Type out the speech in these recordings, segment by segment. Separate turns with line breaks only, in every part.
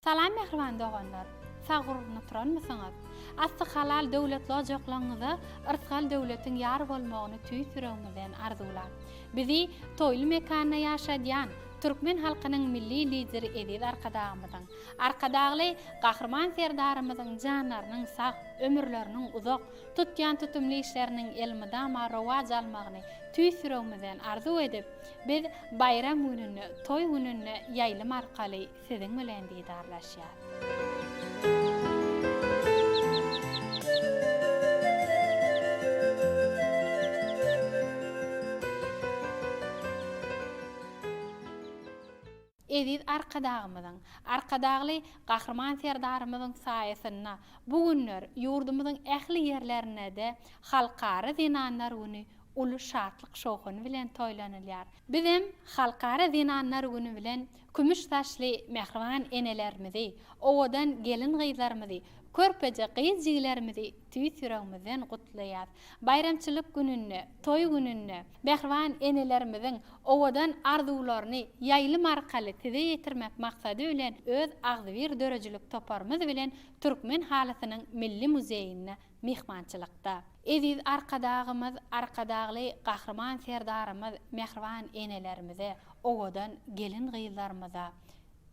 Salam mähriban doganlar! Sag gurgun oturanmysyňyz? Asly halal döwletli ojaklaryňyza yrsgal döwletiň ýar bolmagyny tüýs ýüregimizden arzuwlap. Bizi toýly mekanda ýaşadýan türkmen halkynyň Milli Lideri eziz Arkadagymyzyň, Arkadagly Gahryman Serdarymyzyň janlarynyň sag, ömürleriniň uzak, tutýan tutumly işleriniň elmydama rowaç almagyny tüýs ýüregimizden arzuw edip, biz baýram gününde, toý gününde ýaýlym arkaly siziň bilen didarlaşýar. Eziz Arkadagymyzyň, Arkadagly Gahryman Serdarymyzyň saýasynda bu günler ýurdumyzyň ähli ýerlerinde-de Halkara zenanlar güni uly şatlyk-şowhun bilen toýlanylýar. Bizem Halkara zenanlar güni bilen kümüş saçly mähriban enelerimizi, owadan gelin-gyzlarymyzy, körpeje gyz jigilerimizi tüýs ýüregimizden gutlaýas. Baýramçylyk gününde, toý gününde mähriban enelerimiziň owadan arzuwlaryny ýaýlym arkaly size ýetirmek maksady bilen öz agzybir döredijilik toparymyz bilen Türkmen halysynyň milli muzeýinde myhmançylykda. Eziz Arkadagymyz, Arkadagly Gahryman Serdarymyz mähriban enelerimize, owadan gelin-gyzlarymyza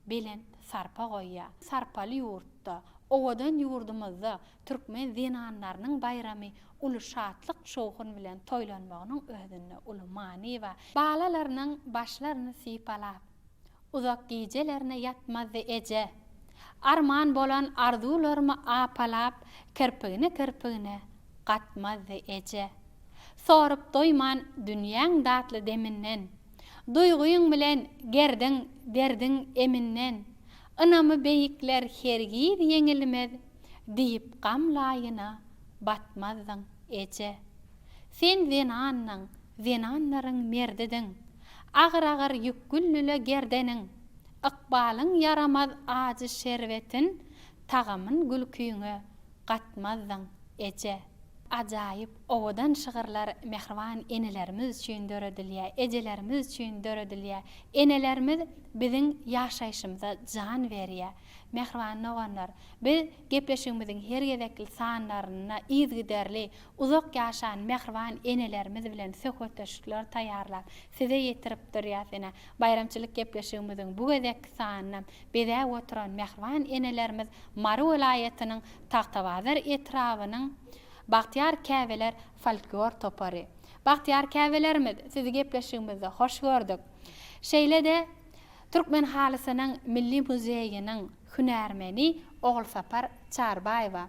belent sarpa goýýar. Sarpaly ýurtda, owadan ýurdumyzda türkmen zenanlarynyň baýramy uly şatlyk-şowhun bilen toýlanmagynyň özünde uly many bar. Balalarynyň başlaryny sypalap, Uzak gijelerine ýatmazdy eje. Arman bolan arzuwlarymy apalap, Kirpigini-kirpigine gatmazdy eje. Sorup doýman dünýäň datly deminden, Duýgyň bilen gerdiň derdiň eminden, Ynamy beýikler hergiz ýeňilmez, Diýip gam laýyna batmazdyň eje. Sen zenandyň, zenanlaryň merdidiň, Agyr-agyr ýük güllüle gerdeniň, Ykbalyň ýaramaz ajy şerbetin, Tagamyn gülküňe gatmazdyň, eje. Ajaýyp, owadan şygyrlar mähriban enelerimiz üçin döredilýär, ejelerimiz üçin döredilýär. Enelerimiz biziň ýaşaýşymyza jan berýär. Mähriban doganlar, biz gepleşigimiziň her gezekli sanlarynda yzygiderli uzak ýaşan mähriban enelerimiz bilen söhbetdeşlikler taýýarlap, size ýetirip durýas. Ine, baýramçylyk gepleşigimiziň bu gezekki sanyny bezäp oturan mähriban enelerimiz Mary welaýatynyň Tagtabazar etrabynyň Bagtyýar käbeler folklor topary. Bagtyýar käbelerimiz, sizi gepleşigimizde hoş gördük. Şeýle-de, Türkmen halysynyň milli muzeýiniň hünärmeni Ogulsapar Çarbaýewa.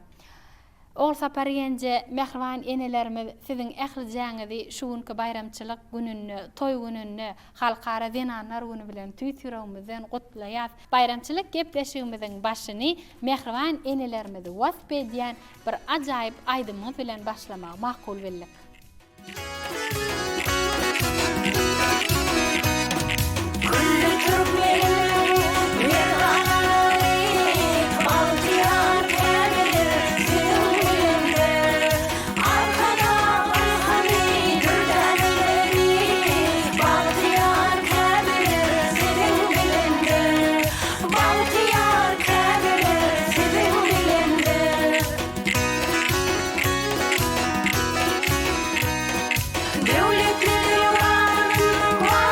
Ogulsapar ýenje, mähriban enelerimiz siziň ählijäňizi şu günki baýramçylyk gününde, toý gününde, Halkara zenanlar güni bilen tüýs ýüregimizden gutlaýas. Baýramçylyk gepleşigimiziň başyny mähriban enelerimizi wasp edýän bir ajaýyp aýdymyňyz bilen başlamagy makul bildik.
Külli türkmeniň merdanalary, Bagtyýar käbeler siziň bilendir. Arkadag ylhamy dürdäneleri, Bagtyýar käbeler siziň bilendir. Bagtyýar käbeler siziň bilendir. Döwletli döwranyň.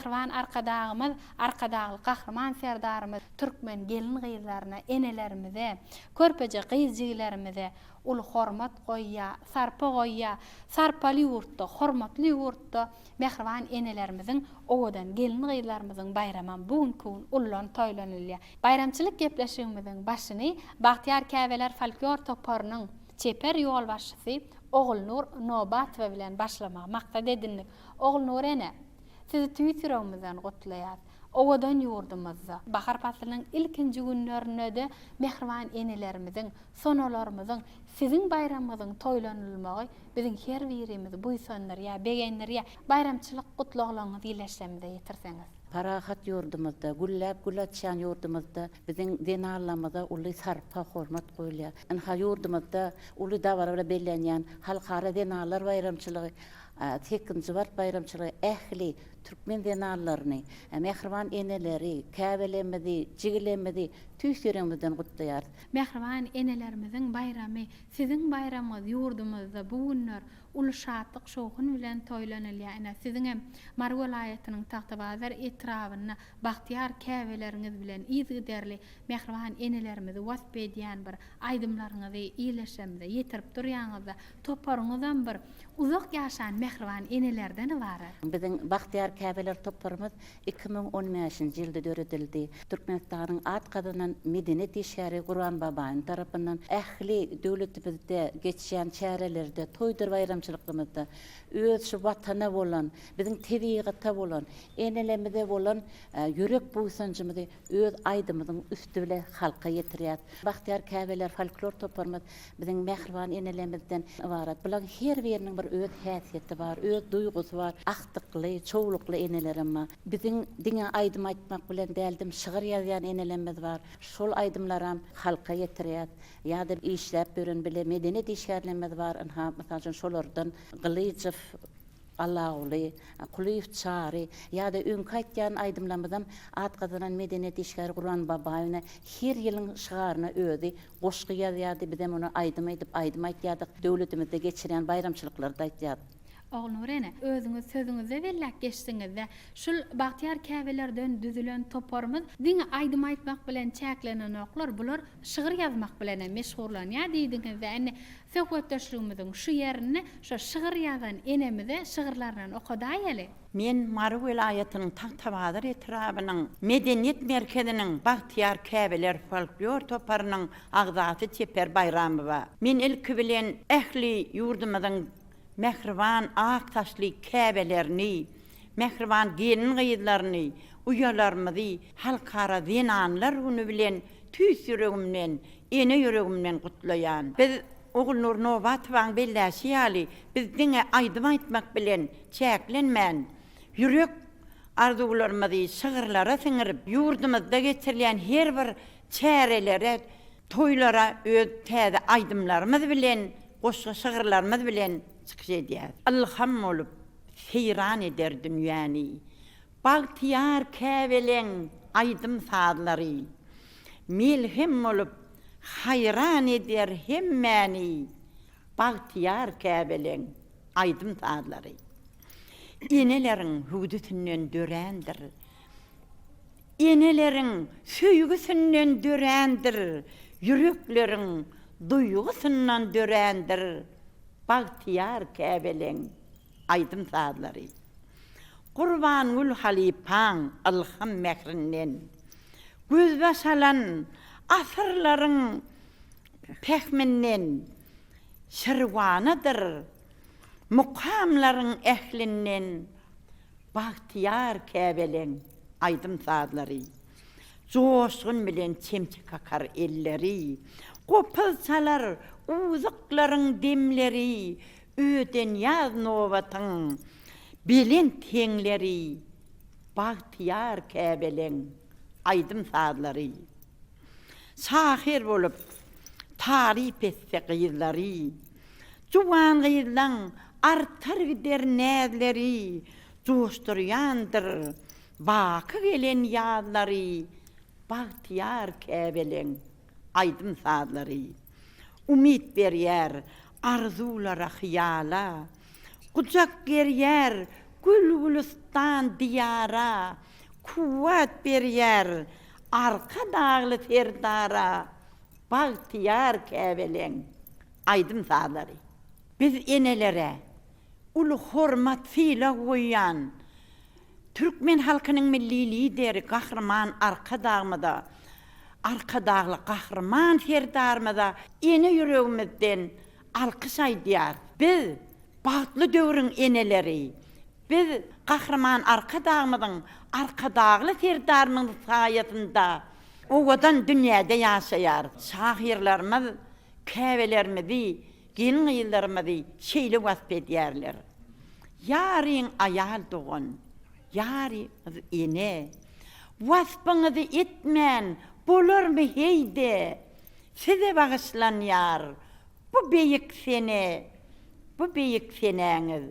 Mähriban Arkadagymyz, Arkadagly Gahryman Serdarymyz türkmen gelin-gyzlaryna, enelerimize, körpeje gyz-jigilerimize uly hormat goýýar, sarpa goýýar. Sarpaly ýurtda, hormatly ýurtda mähriban enelerimiziň, owadan gelin-gyzlarymyzyň baýramam bu günki gün ullan toýlanylýar. Baýramçylyk gepleşigimiziň başyny Bagtyýar käbeler folklor toparynyň çeper ýolbaşçysy Ogulnur Nobatowa bilen başlamagy maksat edindik. Ogulnur ene, sizi tüýs ýüregimizden gutlaýas. Owadan ýurdumyzda, bahar paslynyň ilkinji günlerinde-de mähriban enelerimiziň, sonalarymyzyň, siziň baýramyňyzyň toýlanylmagy biziň her birimizi buýsandyrýar, begendirýär. Baýramçylyk gutlaglaryňyzy ýyleşlemmize ýetirseňiz.
Parahat ýurdumyzda, gülläp gül açýan ýurdumyzda biziň zenanlarymyza uly sarpa, hormat goýulýar. Ynha, ýurdumyzda uly dabara bilen bellenýän Halkara zenanlar baýramçylygy, sekizinji mart baýramçylygy ähli türkmen zenanlaryny, mähriban eneleri, käbelerimizi, jigilerimizi tüýs ýüregimizden gutlaýarys.
Mähriban enelerimiziň baýramy, siziň baýramyňyz ýurdumyzda bu günler uly şatlyk-şowhun bilen toýlanylýar. Ine, siziňem Mary welaýatynyň Tagtabazar etrabynda bagtyýar käbeleriňiz bilen yzygiderli mähriban enelerimizi wasp edýän bir aýdymlaryňyzy ildeşlerimize ýetirip durýaňyzda, toparyňyzam bir uzak ýaşan mähriban enelerden ybarat.
Biziň Bagtyýar käbeler toparymyz 2015-nji ýylda döredildi. Türkmenistanyň at gazanan medeniýet işgäri Gurban Babaýew tarapyndan ähli döwletimizde geçýän çärelerde, toýdur baýramçylyklarymyzda öz şu Watana bolan, biziň tebigata bolan, enelerimize bolan ýürek buýsanjymyzy öz aýdymyzyň üsti bile halka ýetirýäris. Bagtyýar käbeler folklor toparymyz biziň mähriban enelerimizden ybarat. Bularyň her biriniň bir öz häsiýeti bar, öz duýgusy bar. Agtykly, çowlukly enelerem bar. Biziň diňe aýdym aýtmak bilen däldim, şygyr ýazýan enelerimiz bar. Şol aýdymlaram halka ýetirýäs. Ýa-da işläp ýören bile medeniýet işgärlerimiz bar. Ynha, mysal üçin, şolardan Gylyjow Allaguly, Kulyýew Çary ýa-da öňki aýtýan aýdymlarymyzam at gazanan medeniýet işgäri Gurban Babaýewna her ýylyň şygaryna özi goşgy ýazýardy, bizem ony aýdym edip aýdym aýtýardyk, döwletimizde geçirýän baýramçylyklarda aýtýardyk.
Ogulnur ene, özüňiz sözüňizde belläp geçdiňizde, şul bagtyýar käbelerden düzülen toparymyz diňe aýdym aýtmak bilen çäklenenoklar, bular şygyr ýazmak bilenem meşgullanýar diýdiňizde, indi Söhbetdeşligimiziň şu ýerinde şo şygyr ýazan enemize şygyrlaryndan okadaýaly.
Men Mary welaýatynyň Tagtabazar etrabynyň Medeniýet merkeziniň Bagtyýar käbeler folklor toparynyň agzasy Çeper Baýramowa. Men ilki bilen ähli ýurdumyzyň mähriban ak saçly käbelerini, mähriban gelin-gyzlaryny, uýalarymyzy Halkara zenanlar güni bilen tüýs ýüregimden ene ýüregimden gutlaýan. Biz Ogulnur Nobatowaň belläşi ýaly, biz diňe aýdym aýtmak bilen çäklenmän, ýürek arzuwlarymyzy şygyrlara siňirip, ýurdumyzda geçirilýän her bir çärelere, toýlara öz täze aýdymlarymyz bilen, goşgy-şygyrlarymyz bilen çykyş edýäris. Ylham bolup, seýran eder dünýäni. Bagtyýar käbeleň aýdym-sazlary, Melhem bolup, haýran eder hemmäni, Bagtyýar käbeleň aýdym-sazlary. Eneleriň hüwdüsinden dörändir, Eneleriň söýgüsinden dörändir, Ýürekleriň duýgusyndan dörändir, Bagtyýar käbeleň aýdym-sazlary. Gurbangül halypaň ylham mährinden Gözbaş alan asyrlaryň pähminden Şirwanadyr mukamlaryň ählinden Bagtyýar käbeleň aýdym-sazlary. Joşgun bilen çemçe kakar elleri, Gopuz çalar uzyklaryň demleri, Ödenýaz nobatyň belent heňleri, Bagtyýar käbeleň aýdym-sazlary. Şahyr bolup taryp etse gyzlary, Juwan gyzlaň artar gider näzleri, Joşdurýandyr baky gelen ýazlary, Bagtyýar käbeleň aýdym-sazlary. Umyt berýär arzuwlara, hyýala, Gujak gerýär. Gül-gülüstan Diýara, Kuwwat berýär Arkadagly Serdara, Bagtyýar käbeleň aýdym-sazlary. Biz enelere uly hormat-sylag goýýan türkmen halkynyň Milli Lideri Gahryman Arkadagymyza, Arkadagly Gahryman Serdarymyza ene ýüregimizden alkyş aýdýarys. Biz, bagtly döwrüň eneleri, biz Gahryman Arkadagymyzyň, Arkadagly Serdarymyzyň saýasynda owadan dünýäde ýaşaýarys. Şahyrlarymyz käbelerimizi, gelin-gyzlarymyzy şeýle wasp edýärler, Ýaryň aýal dogan, ýaryňyz ene. Waspyňyzy etmän bolarmy heý-de, Size bagyşlanýar bu beýik sene, Bu beýik senäňiz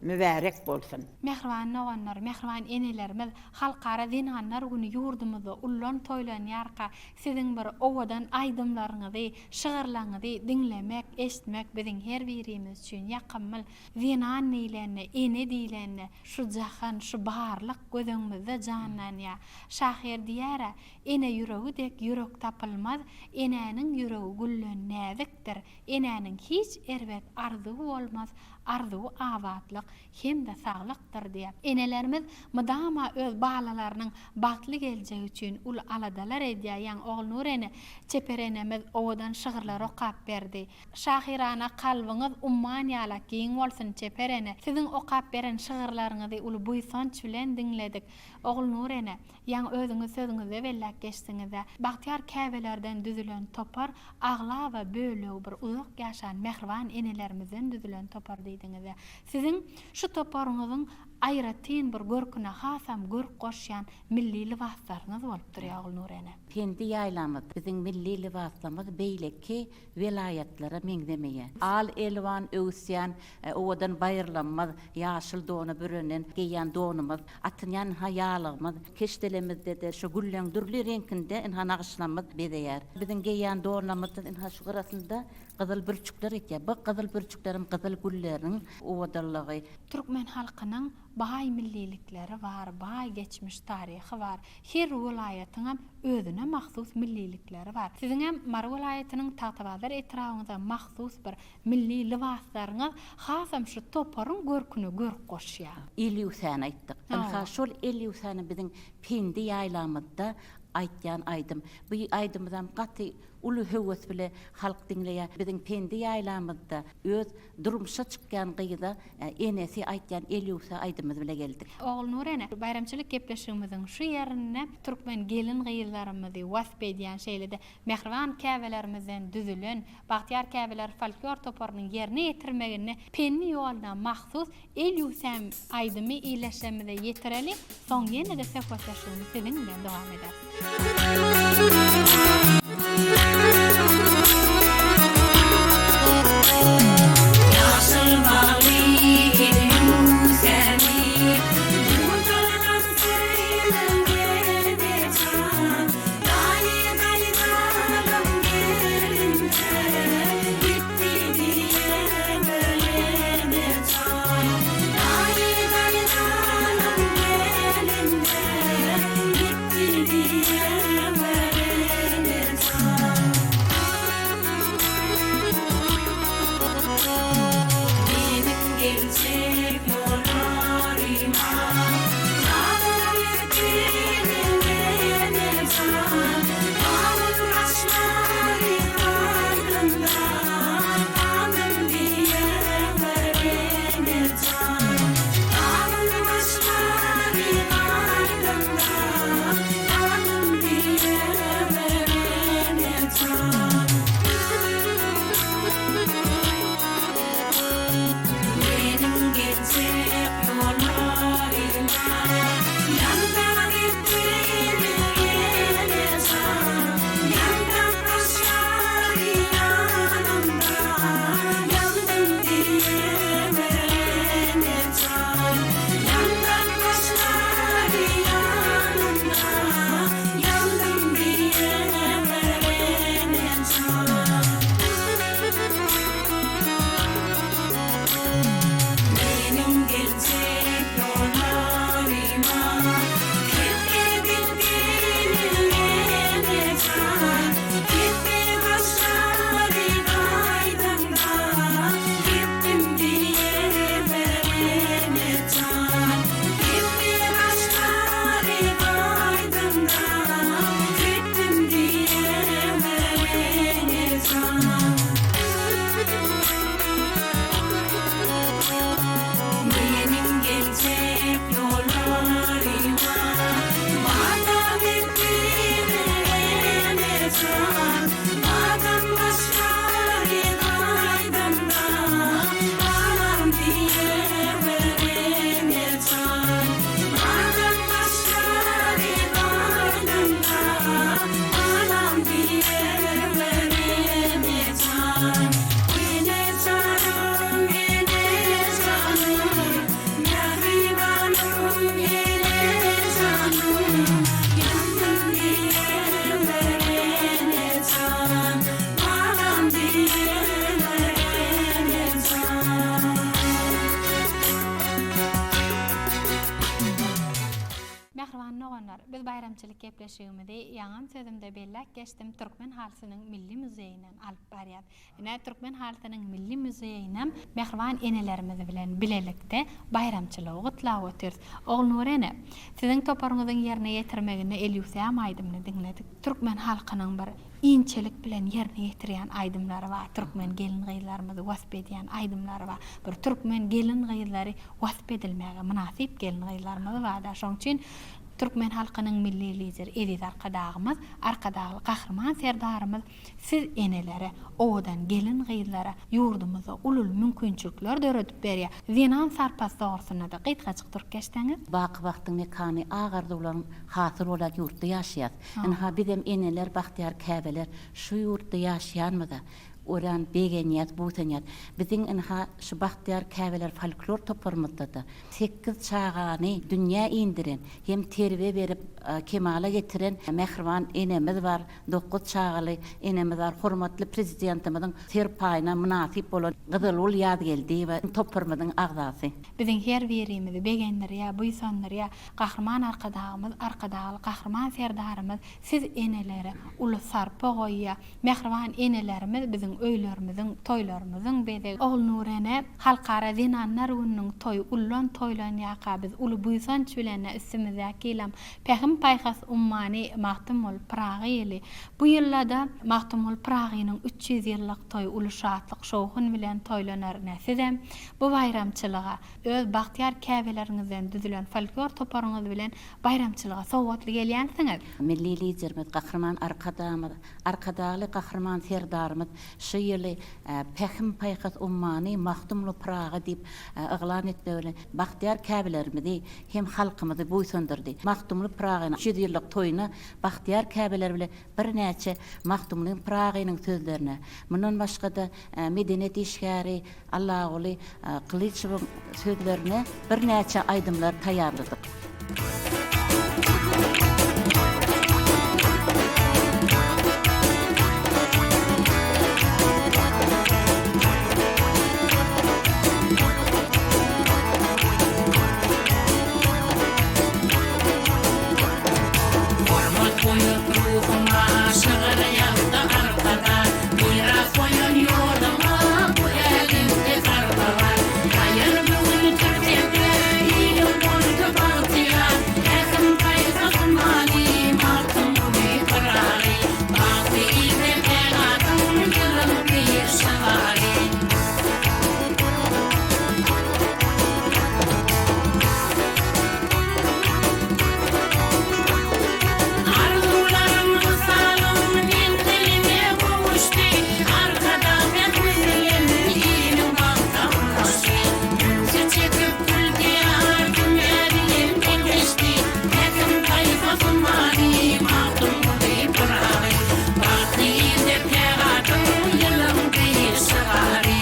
mübärek bolsun!
Mähriban doganlar, mähriban enelerimiz, Halkara zenanlar güni ýurdumyzda ullan toýlanýarka, siziň bir owadan aýdymlaryňyzy, şygyrlaryňyzy diňlemek, eşitmek biziň her birimiz üçin ýakyml. Zenan diýlende, ene diýlende, şu jahan, şu barlyk göz öňümizde janlanýar. Şahyr diýär-ä, Ene ýüregi dek ýürek tapylmaz, Enäniň ýüregi gülden näzikdir, Enäniň hiç erbet arzuwy bolmaz, arzuwy abatlyk hem-de saglykdyr diýýär. Enelerimiz mydama öz balalarynyň bagtly geljegi üçin uly aladalar edýär. Ýaňy Ogulnur ene, çeper enemiz owadan şygyrlar okap berdi. Şahyrana kalbyňyz umman ýalak giň bolsun, çeper ene! Siziň okap beren şygyrlaryňyzy uly buýsanç bilen diňledik. Ogulnur ene, Ýaňy özüňiz sözüňizde belläp geçdiňiz-dä, bagtyýar käbelerden düzülen topar aglaba bölegi bir uzak ýaşan mähriban enelerimizden düzülen topar diýdiňiz-dä. Siziň şu toparyňyzyň aýratyn bir görküne hasam görk goşýan milli lybaslaryňyz bolup durýar, Ogulnur ene.
Pendi ýaýlamyz, biziň milli lybaslarymyz beýleki welaýatlara meňzemeýär. Al-elwan öwüsýän owadan baýyrlarymyz, ýaşyl dona bürenen geýýän donumyz, Atynýan ynha ýalygymyz, keşdelemizde-de şu gülleň dürli reňkinde ynha nagyşlamyz bezeýär. Biziň geýýän donlarymyzda ynha şu gyrasynda gyzyl bürçükler gitýär. Bu gyzyl bürçüklerem gyzyl gülleriň owadanlygy.
Türkmen halkynyň baý millilikleri bar, baý geçmiş taryhy bar. Her welaýatyňam özüne mahsus millilikleri bar. Siziňem Mary welaýatynyň Tagtabazar etrabyňyza mahsus bir Milli lybaslaryňyz hasam şu toparyň görküne görk goşýar.
Elýusäni aýtdyk. Ynha, şol Elýusäni biziň Pendi ýaýlamyzda aýtýan aýdym. Bu aýdymyzam gaty uly höwes bile halk diňleýär. Biziň Pendi ýaýlamyzda öz durmuşa çykýan gyza enesi aýtýan Elýusa aýdymyz bile geldik.
Ogulnur ene, baýramçylyk gepleşigimiziň şu ýerinde türkmen gelin-gyzlarymyzy wasp edýän, şeýle-de mähriban käbelerimizden düzülen Bagtyýar käbeler folklor toparynyň ýerine ýetirmeginde Pendi ýoluna mahsus El ýuwsäm aýdymy ildeşlerimize ýetireli, soň ýene-de söhbetdeşligimizi siziň bilen dowam ederis.
Ýaşyl bagly el ýuwsämi, Dutaran söýgüm gelnejan, Daýy gaýdalym gelinje, Gitdi diýen ölenejan. Daýy gaýdalym gelinje, Gitdi diýen ölenejan.
doganlar, biz baýramçylyk gepleşigimizi ýaňam sözümde belläp geçdim, Türkmen halysynyň milli muzeýinden alyp barýas. Ine, Türkmen halysynyň milli muzeýinem mähriban enelerimiz bilen bilelikde baýramçylygy gutlap otyrys. Ogulnur ene, siziň toparyňyzyň ýerine ýetirmeginde Elýusäm aýdymyny diňledik. Türkmen halkynyň bir inçelik bilen ýerine ýetirýän aýdymlary bar, türkmen gelin-gyzlarymyzy wasp edýän aýdymlary bar. Bir türkmen gelin-gyzlary wasp edilmäge mynasyp gelin-gyzlarymyz bar-da. Şonuň üçin türkmen halkynyň Milli Lideri eziz Arkadagymyz, Arkadagly Gahryman Serdarymyz Siz enelere, owadan gelin-gyzlara ýurdumyzda uly-uly mümkinçilikler döredip berýär. Zenan sarpasy dogrusynda-da gysgajyk durup geçseňiz.
Baky bagtyň mekany, ak arzuwlaryň hasyl bolýan ýurtda ýaşaýas. Ynha, bizem eneler, bagtyýar käbeler şu ýurtda ýaşaýanymyza örän begenýäs, buýsanýas. Biziň ynha, şu Bagtyýar käbeler folklor toparymyzda-da sekiz çagany dünýä indiren hem terbiýe berip kemala getiren mähriban enemiz bar. 9 çagaly enemiz bar, hormatly Prezidentimiziň serpaýyna mynasyp bolan Gyzylgül Ýazgeldiýewa toparymyzyň agzasy.
Biziň her birimizi begendirýär, buýsandyrýar. Gahryman Arkadagymyz, Arkadagly Gahryman Serdarymyz siz enelere uly sarpa goýýar. Mähriban enelerimiz biziň öýlerimiziň, toýlarymyzyň bezegi. Ogulnur ene, Halkara zenanlar gününiň toýy ullan toýlanýarka biz uly buýsanç bilen üstümizdäki ýylam Pähim-paýhas ummany Magtymguly Pyragy ýyly. Bu ýylda-da Magtymguly Pyragynyň 300 ýyllyk toýy uly şatlyk-şowhun bilen toýlanar. Ine, sizem bu baýramçylyga öz bagtyýar käbeleriňizden düzülen folklor toparyňyz bilen baýramçylyga sowgatly gelýänsiňiz.
Milli Liderimiz Gahryman Arkadagymyz, Arkadagly Gahryman Serdarymyz şu ýyly Pähim-paýhas ummany Magtymguly Pyragy diýip yglan etmegi bilen bagtyýar käbelerimizi hem halkymyzy buýsandyrdy. Magtymguly Pyragynyň 300 ýyllyk toýuna bagtyýar käbeler bilen birnäçe Magtymguly Pyragynyň sözlerine, mundan başga-da medeniýet işgäri Allaguly Gylyçowyň sözlerine birnäçe aýdymlar taýýarladyk.
Hormat goýup ruhuňa şygyr ýazdy Arkadag. Miras goýan ýoluňa bu älemde sarpa bar. Haýyr bu gün türkende iliň boldy bagtyýar. Pähim-paýhas ummany Magtymguly Pyragy. Bagtly ilde pägatyň ýylyň bir şygary. Arzuwlarym wysalyň menziliňe gowuşdy, Arkadag mähri bilen iliň bagta ulaşdy. Ünsi çekip gül diýar dünýä bilen deňleşdi, Pähim-paýhas ummany Magtymguly Pyragy. Bagtly ilde pägatyň ýylyň bir şygary.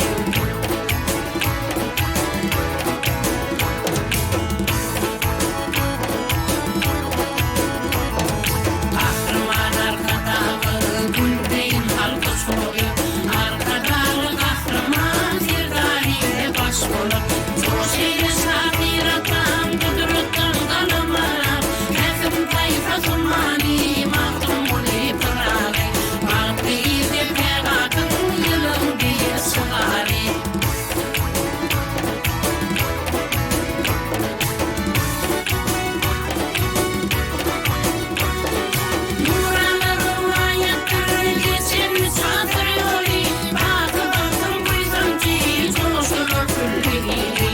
Gahryman Arkadagymyz Gün deýin halky çoýup, Arkadagly Gahryman Serdar ile baş bolup, Joş eýle şahyr atam, Gudratdan galam aram, Pähim-paýhas ummany Magtymguly Pyragy, Bagtly ilde pägatyň ýylyň bir şygary. Nurana rowaýatdyr geçen üç asyr ýoly, Baky bagtyň buýsanjy joşdurar külli ili.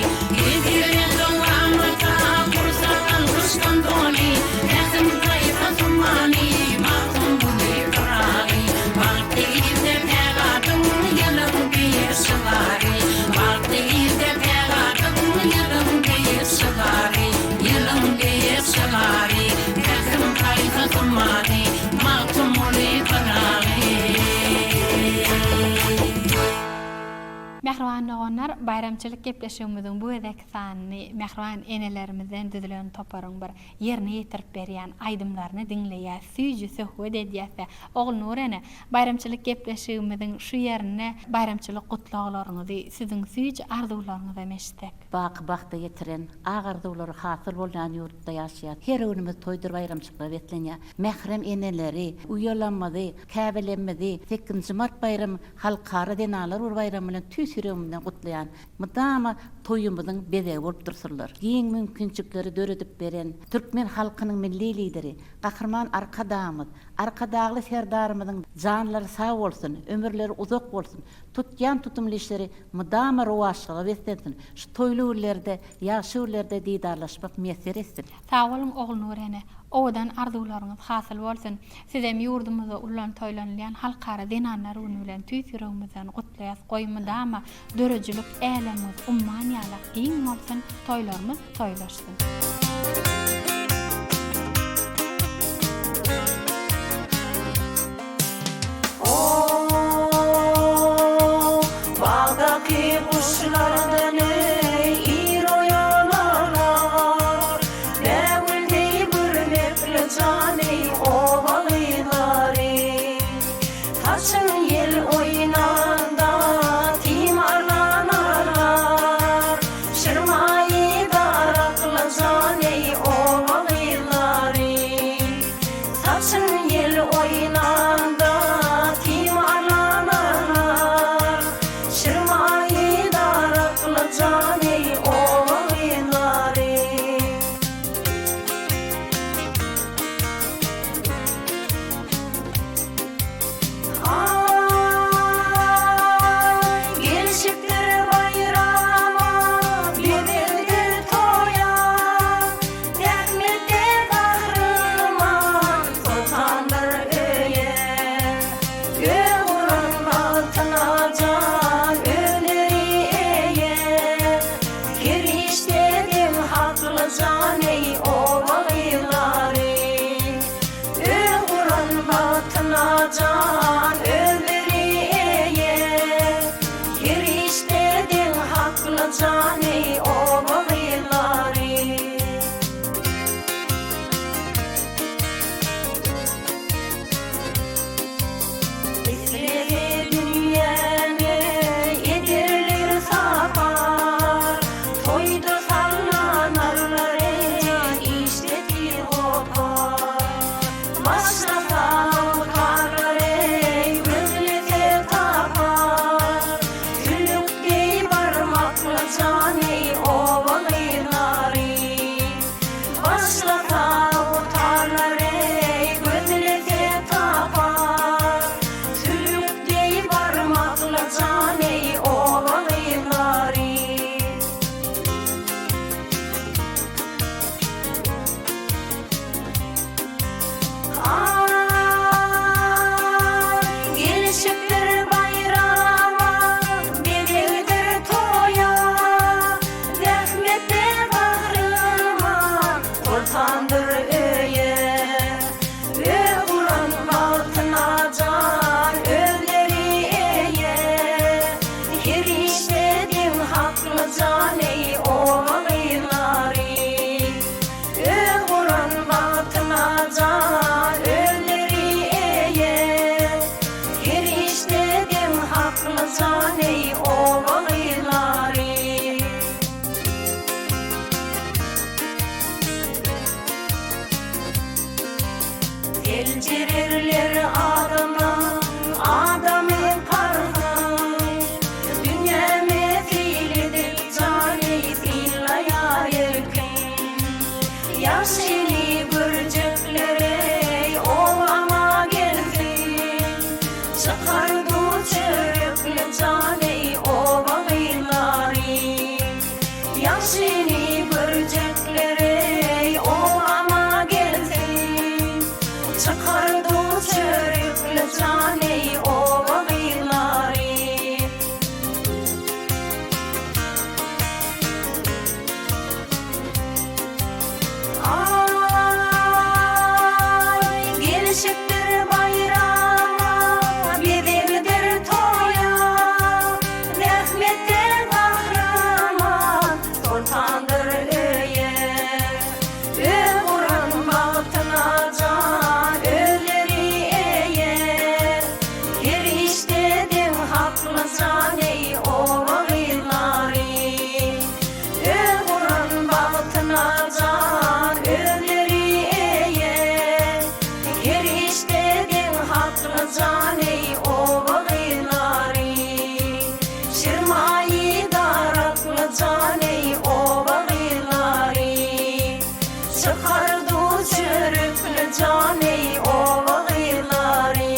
Mähriban doganlar, baýramçylyk gepleşigimiziň bu gezekki sanyny mähriban enelerimizden düzülen toparyň bir ýerine ýetirip berýän aýdymlaryny diňleýäs, süýji söhbet edýäs-de. Ogulnur ene, baýramçylyk gepleşigimiziň şu ýerinde baýramçylyk gutlaglaryňyzy, siziň süýji arzuwlaryňyzam eşitsek.
Baky bagta ýetiren, ak arzuwlary hasyl bolýan ýurtda ýaşaýas. Her günümiz toýdur baýramçylyklara beslenýär. Mährem eneleri, uýalarymyzy, käbelerimizi sekizinji mart baýramy Halkara zenanlar güni baýramy bilen tüýs ýüregimden gutlaýan. Mydama toýumyzyň bezegi bolup dursunlar. Giň mümkinçilikleri döredip beren türkmen halkynyň Milli Lideri, Gahryman Arkadagymyz, Arkadagly Serdarymyzyň janlary sag bolsun, ömürleri uzak bolsun, tutýan tutumly işleri mydama rowaçlyga beslensin, şu toýly günlerde, ýagşy günlerde didarlaşmak miýesser etsin!
Sag boluň Ogulnur ene. Owadan arzuwlaryňyz hasyl bolsun. Sizem ýurdumyzda ullan toýlanylýan Halkara zenanlar güni bilen tüýs ýüregimizden gutlaýas. Goý mydama döredijilik älemiňiz umman ýalak giň bolsun, toýlarymyz toýlaşsyn.
O, bagdaky guşlardan eý, ir oýanarlar. Bägül deý gürmekli jan eý, oba gyzlary. Saçyn ýel oýnanda timarlanarlar. Şirmaýy darakly jan eý, oba gyzlary. Saçyn ýel oýnanda timarlanarlar, Şirmaýy darakly jan eý oba gyzlary. Aý, gelşipdir baýrama, bezeldir toýa. Zähmetde gahryman soltandyr öýe. Öý guran bagtyna jan özleri eýe. Her işde deň hakly jan eý oba gyzlary. Öý guran bagtyna jan özleri eýe. Her işde deň hakly jan eý oba gyzlary. Islese dünýäni ederler sapar, Toýda sallanarlar eý işde tiz gopar. Başlasa agtarlar eý gözlese tapar, Sülük deý barmakly jan eý oba gyzlary. Başlasa gutarlar eý gözlese tapar, Sülük deý barmakly jan eý oba gyzlary. Aý, gelşipdir baýrama, bezegdir toýa, Zähmetde gahryman, soltandyr öýe. Öý guran bagtyna jan özleri eýe. Her işde deň hakly jan eý oba gyzlary. Öz guran bagtyna jan özleri eýe. Her işde deň hakly jan eý oba gyzlary. Seljererler adamlaň adamyň parhyn. Dünýäme seýl edip jany synlaýar erkin. Ýagşyny görjekler eý obama gelsin. Çykar duz çörekli jan eý oba gyzlary. Ýagşyny görjekler eý obama gelsin. Çykar duz çörekli jan eý oba gyzlary. Aý, gelşipdir baýrama, bezegdir toýa. Zähmetde. jan eý oba gyzlary.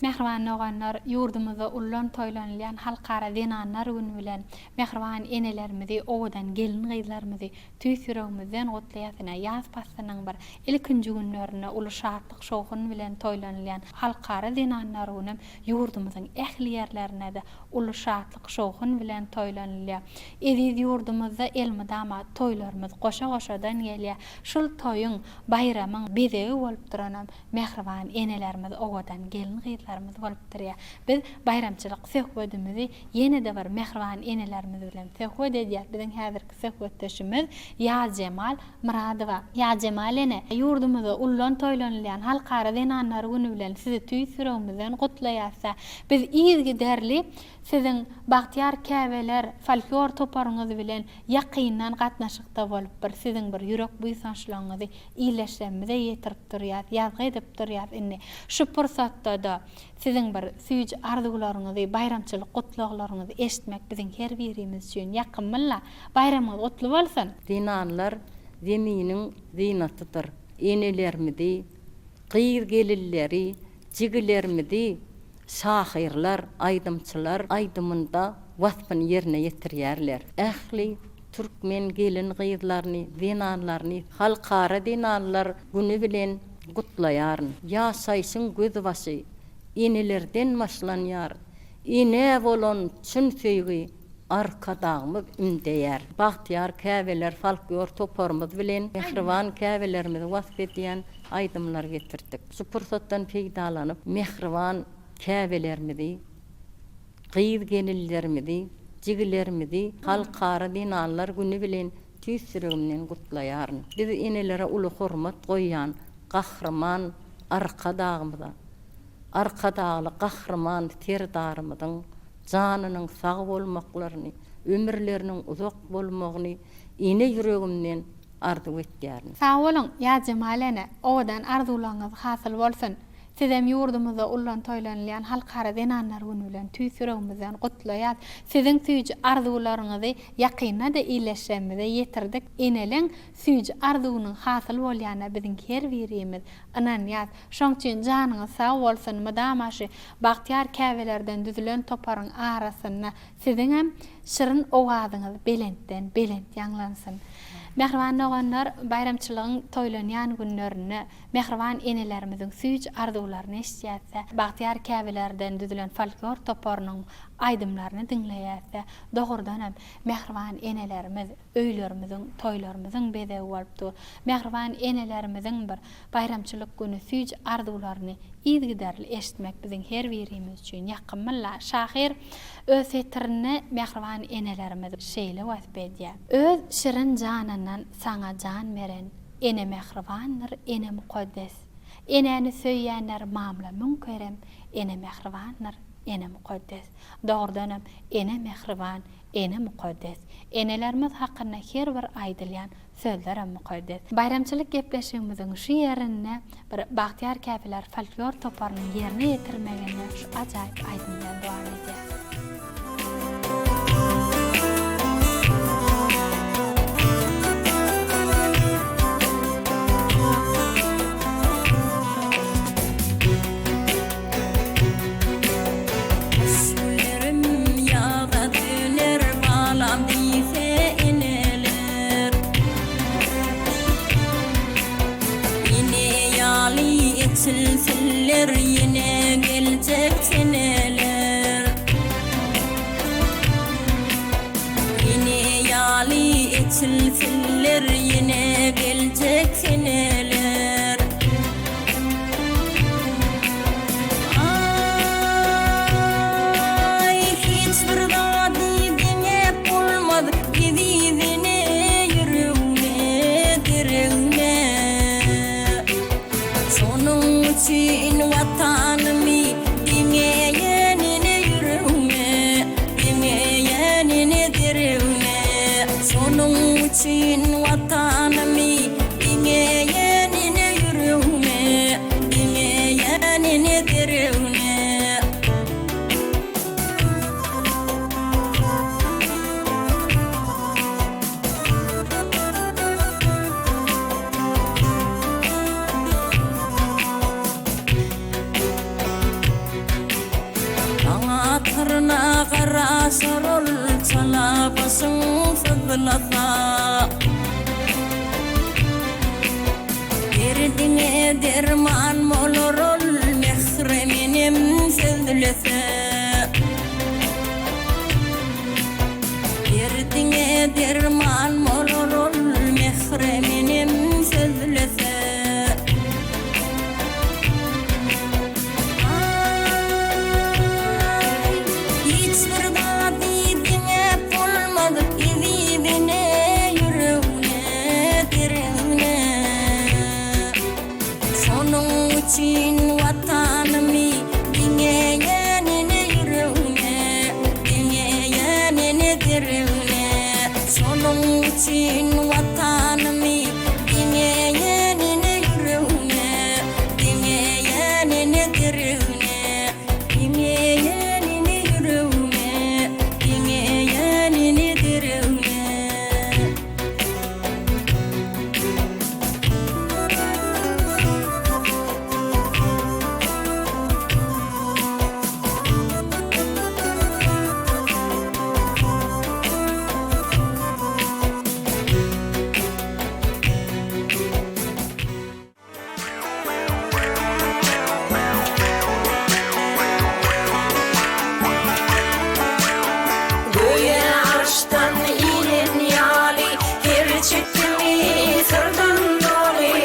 Mähriban doganlar, ýurdumyzda ullan toýlanylýan Halkara zenanlar güni bilen mähriban enelerimizi, owadan gelin-gyzlarymyzy tüýs ýüregimizden gutlaýas. Ine, ýaz paslynyň bir ilkinji günlerinde uly şatlyk-şowhun bilen toýlanylýan Halkara zenanlar günem ýurdumyzyň ähli ýerlerinde-de uly şatlyk-şowhun bilen toýlanylýar. Eziz ýurdumyzda elmydama toýlarymyz goşa-goşadan gelýär. Şul toýuň, baýramyň bezegi bolup duranam mähriban enelerimiz, owadan gelin-gyzlarymyz bolup durýar. Biz baýramçylyk söhbedimizi ýene-de bir mähriban enelerimiz bilen söhbet edýäs. Biziň häzirki söhbetdeşimiz Ýazjemal Myradowa. Ýazjemal ene, ýurdumyzda ullan toýlanylýan Halkara zenanlar güni bilen sizi tüýs ýüregimizden gutlaýas-da. Biz yzygiderli siziň Bagtyýar käbeler folklor toparyňyz bilen ýakyndan gatnaşykda bolup bir siziň bir ýürek buýsançlygyňyzy illeşlemmize ýetirip durýas, ýazgy edip durýas indi şu pursatda-da siziň bir süýji arzuwlaryňyzy, baýramçylyk gutlaglaryňyzy eşitmek biziň her birimiz üçin ýakymlyla. Baýramyňyz gutly bolsun!
Zenanlar Zeminiň zynatydyr. Enelerimizi, gyz-gelinleri, jigilerimizi şahyrlar, aýdymçylar aýdymynda waspyny ýerine ýetirýärler. Ähli türkmen gelin-gyzlaryny, zenanlaryny Halkara zenanlar güni bilen gutlaýaryn. Ýaşaýşyň gözbaşy enelerden başlanýar. Enä bolan çyn söýgi Arkadagymyz ündeýär. Bagtyýar käbeler folklor toparymyz bilen mähriban käbelerimizi wasp edýän aýdymlar getirdik. Şu pursatdan peýdalanyp, mähriban käbelerimizi, gyz-gelinlerimizi, jigilerimizi Halkara zenanlar güni bilen tüýs ýüregimden gutlaýaryn. Biz enelere uly hormat goýýan Gahryman Arkadagymyza, Arkadagly Gahryman Serdarymyzyň janynyň sag bolmaklaryny, ömürleriniň uzak bolmagyny ene ýüregimden arzuw etýärin.
Sag boluň, Ýazjemal ene, owadan arzuwlaryňyz hasyl bolsun! Sizem ýurdumyzda ullan toýlanylýan Halkara zenanlar güni bilen tüýs ýüregimizden gutlaýas. Siziň süýji arzuwlaryňyzy ýakynda-da illeşjemize ýetirdik. Eneleň süýji arzuwynyň hasyl bolýanyna biziň her birimiz ynanýas. Şoň üçin janyňyz sag bolsun, mydama şu bagtyýar käbelerden düzülen toparyň arasynda Siziňem şirin owazyňyz belentden belent ýaňlansyn. Mähriban doganlar, baýramçylygyň toýlanýan günlerinde mähriban enelerimiziň süýji arzuwlaryny eşidýäs-de, bagtyýar käbelerden düzülen folklor toparynyň aýdymlaryny diňleýäs-de, dogrudanam, mähriban enelerimiz öýlerimiziň, toýlarymyzyň bezegi bolup dur. Mähriban enelerimiziň bir baýramçylyk güni süýji arzuwlaryny yzygiderli eşitmek biziň her birimiz üçin ýakymly. Şahyr öz setirinde mähriban enelerimizi şeýle wasp edýär. Öz şirin janyndan saňa jan beren, Ene mähribandyr, ene mukaddes. Enäni söýýänler mamla müň kerem, Ene mähribandyr, ene mukaddes. Dogrudanam, ene mähriban, Ene mukaddes. Enelerimiz hakynda her bir aýdylýan sözlerem mukaddes. Baýramçylyk gepleşigimiziň şu ýerinde bir Bagtyýar käbeler folklor toparynyň ýerine ýetirmeginde şu ajaýyp aýdym bilen dowam edýäs.
Gülerim ýaza döner balam diýse eneler. Ene ýaly eçilsinler ýene geljek seneler. Batyryna garaşar ol çala başyň syzlasa. Derdiňe derman bolar ol mährem enem sözlese. Derdiňe derman bolar ol mährem enem sözlese. Aý, hiç bir zady deňäp bolmaz eziz ene ýüregne, deregne. Şonuň üçin Watanymy deňeýän ene ýüregne, deňeýän ene deregne. Şonuň üçin Watanymy deňeýän ene ýüregne, deňeýän ene deregne, deňeýän ene ýüregne, deňeýän ene deregne. Göýä arşdan inen ýaly, her çekimi syrdan doly.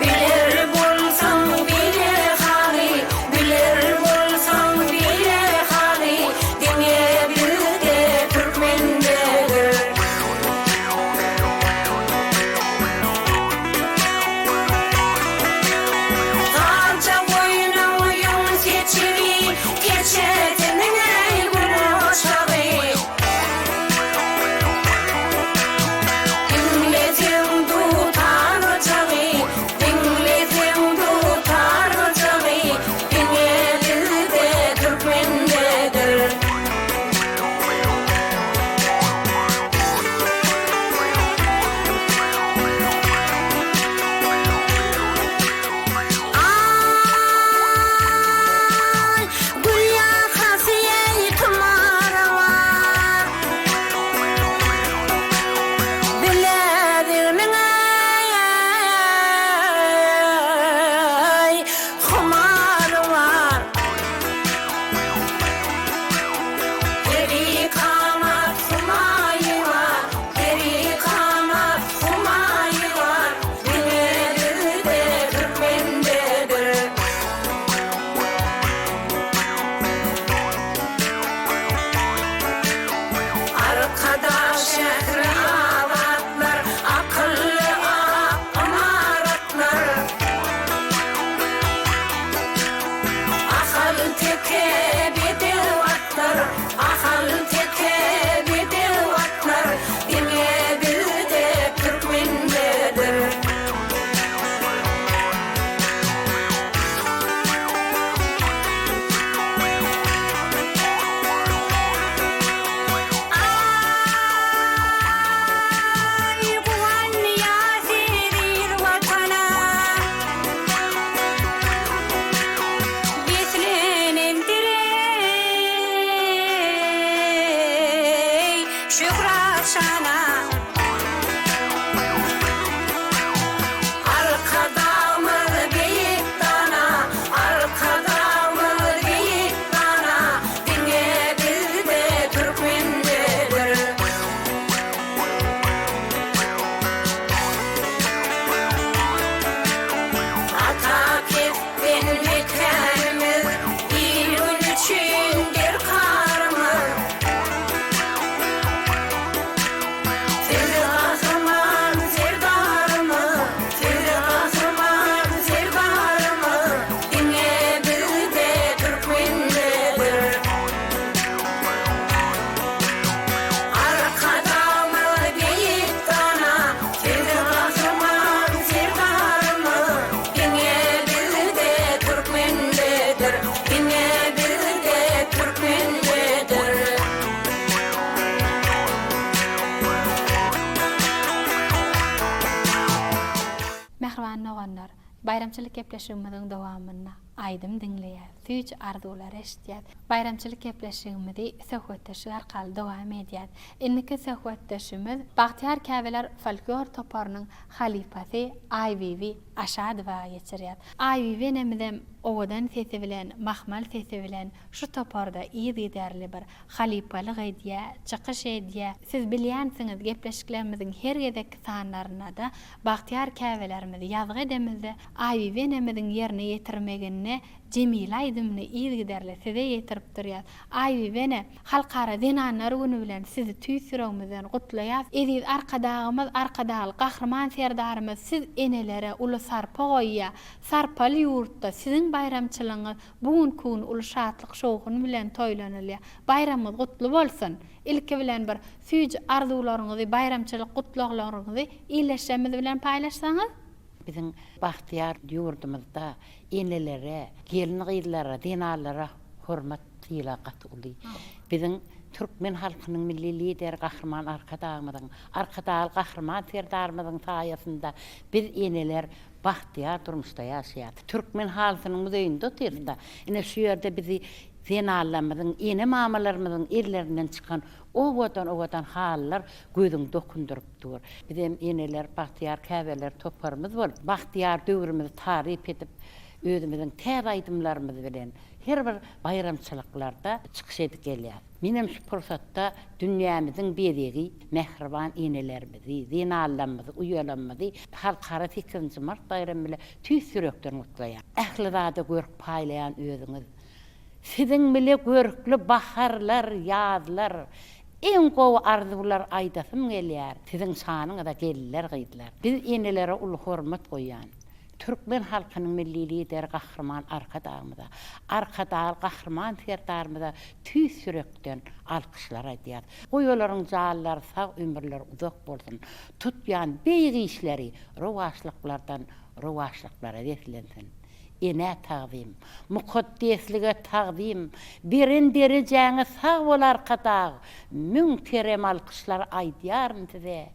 Biler bolsaň bile haly, biler bolsaň bile haly, diňe bizde türkmendedir. Garja goýnuň ýüň seçigi, Keçesiniň-eý gün oçagy. Diňleseň dutar gyjagy, Diňleseň dutar gyjagy, Diňe bizde türkmendedir. Aý, gül ýakasy eý tumara bar. Bilediginiň eý, humary bar. Peri kanat humaýy bar, Peri kanat humaýy bar, Diňe bizde türkmendedir. Arkadag şähri abatlar, Akylly ak ymaratlar. Ahal-teke bedew atlar, Ahal-teke bedew atlar, Diňe bizde türkmendedir. Aý, guwanýas eziz Watana. Beslenendir eý, şöhrat şana. Arkadagymyz beýik dana, Arkadagymyz beýik dana, Diňe bizde türkmendedir. Ata kesben mekänimiz, il-gün üçin derkarymyz. Siz Gahryman Serdarymyz, siz Gahryman Serdarymyz, diňe bizde türkmendedir. Arkadagymyz beýik dana, siz Gahryman Serdarymyz, diňe bizde türkmendedir, diňe bizde türkmendedir.
Mähriban doganlar, baýramçylyk gepleşigimiziň dowamynda. Aýdym diňleýäs, süýji arzuwlar eşidýäs. Baýramçylyk gepleşigimizi söhbetdeşlik arkaly dowam edýäs. Indiki söhbetdeşimiz Bagtyýar käbeler folklor toparynyň halypasy Aýbibi Aşadowa geçirýäs. Aýbibi enemizem owadan sesi bilen, mahmal sesi bilen şu toparda yzygiderli bir halypalyk edýär, çykyş edýär. Siz bilýänsiňiz, gepleşiklerimiziň her gezekki sanlarynda-da bagtyýar käbelerimizi ýazgy edemizde, Aýbibi enemiziň ýerine ýetirmeginde Jemile aýdymyny yzygiderli size ýetirip durýas. Aýbibi ene, Halkara zenanlar güni bilen sizi tüýs ýüregimizden gutlaýas. Eziz Arkadagymyz, Arkadagly Gahryman Serdarymyz siz enelere uly sarpa goýýar. Sarpaly ýurtda siziň baýramçylygyňyz Bu günki gün uly şatlyk-şowhun bilen toýlanylýar. Baýramyňyz gutly bolsun! Ilki bilen bir süýji arzuwlaryňyzy, baýramçylyk gutlaglaryňyzy ildeşlerimiz bilen paýlaşsaňyz?
Biziň bagtyýar ýurdumyzda enelere, gelin-gyzlara, zenanlara hormat, sylag gaty uly. Biziň türkmen halkynyň Milli Lideri Gahryman Arkadagymyzyň, Arkadagly Gahryman Serdarymyzyň saýasynda biz eneler bagtyýar durmuşda ýaşaýarys. Türkmen halysynyň muzeýinde otyrys-da. Ine, şu ýerde bizi zenanlarymyzyň, ene-mamalarymyzyň ellerinden çykan owadan-owadan halylar gözüňi dokundyryp dur. Bizem eneler, bagtyýar käbeler toparymyz bolup, bagtyýar döwrümizi taryp edip, özümiziň täze aýdymlarymyz bilen her bir baýramçylyklarda çykyş edip gelýäris. Menem şu pursatda dünýämiziň bezegi mähriban enelerimizi, zenanlarymyzy, uýalarymyzy Halkara sekizinji mart baýramy bile tüýs ýürekden gutlaýan. Ähli zada görk paýlaýan özüňiz. Siziň bile görkli baharlar, ýazlar, iň gowy arzuwlar aýdasym gelýär. Siziň şanyňyza gelinler, gyzlar. Biz enelere uly hormat goýýan. Türkmen halkynyň Milli Lideri Gahryman Arkadagymyza, Arkadagly Gahryman Serdarymyza tüýs ýürekden alkyşlar aýdýarys. Goý olaryň janlary sag, ömürleri uzak bolsun! Tutýan beýik işleri rowaçlyklardan rowaçlyklara beslensin! Enä tagzym, mukaddeslige tagzym, beren derejäňe sag bol Arkadag! Müň kerem alkyşlar aýdýaryn size!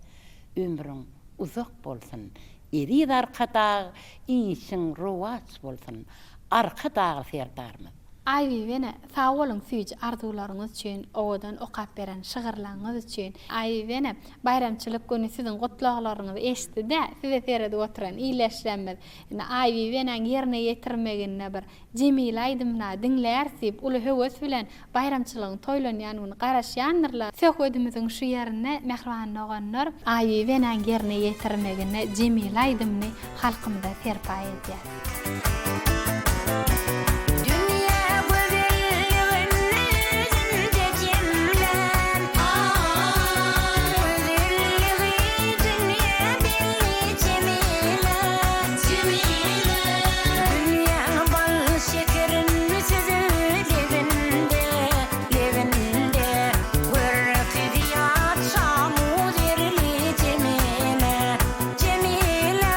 Ömrüň uzak bolsun! Eziz Arkadag işiň rowaç bolsun Arkadagly Serdarymyz.
Aýbibi ene sag boluň süýji arzuwlaryňyz üçin owadan okap beren şygyrlaryňyz üçin. Aýbibi ene baýramçylyk güni siziň gutlaglaryňyzy eşitdi-dä size seredip oturan ildeşlerimiz indi Aýbibi enäň ýerine ýetirmeginde bir Jemile aýdymyna diňläris diýip uly höwes bilen baýramçylygyň toýlanýan güni garaşýandyrlar. Söhbedimiziň şu ýerinde mähriban doganlar Aýbibi enäň ýerine ýetirmeginde Jemile aýdymyny halkymyza serpaý edýär.
Dünýä gözelligini özünde jemlän, Gözelligi dünýä belli Jemile, Jemile. Dünýäň bal şekerini süzüp lebinde, lebinde, Görki zyýat şamu zerli Jemile, Jemile, Jemile.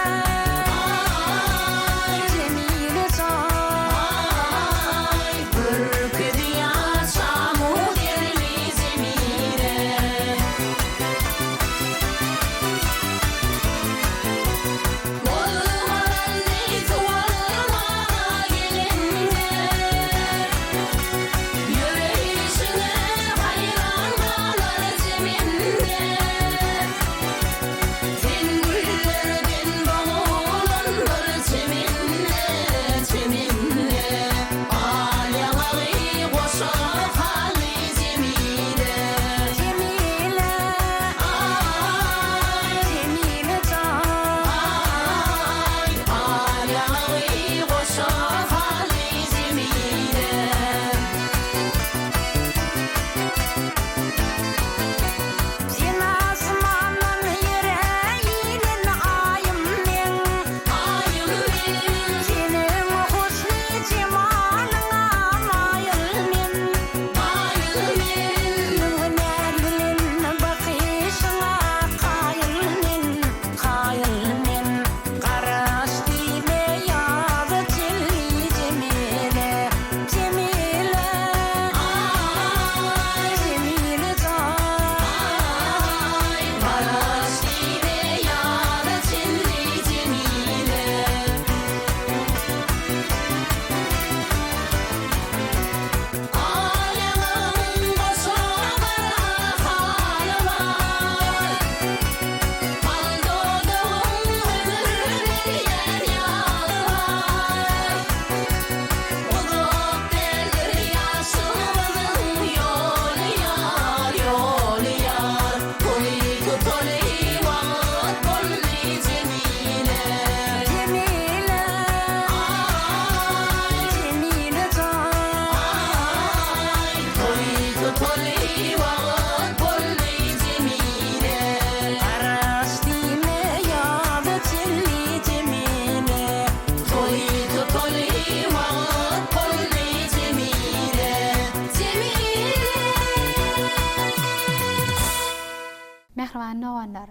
Mähriban doganlar,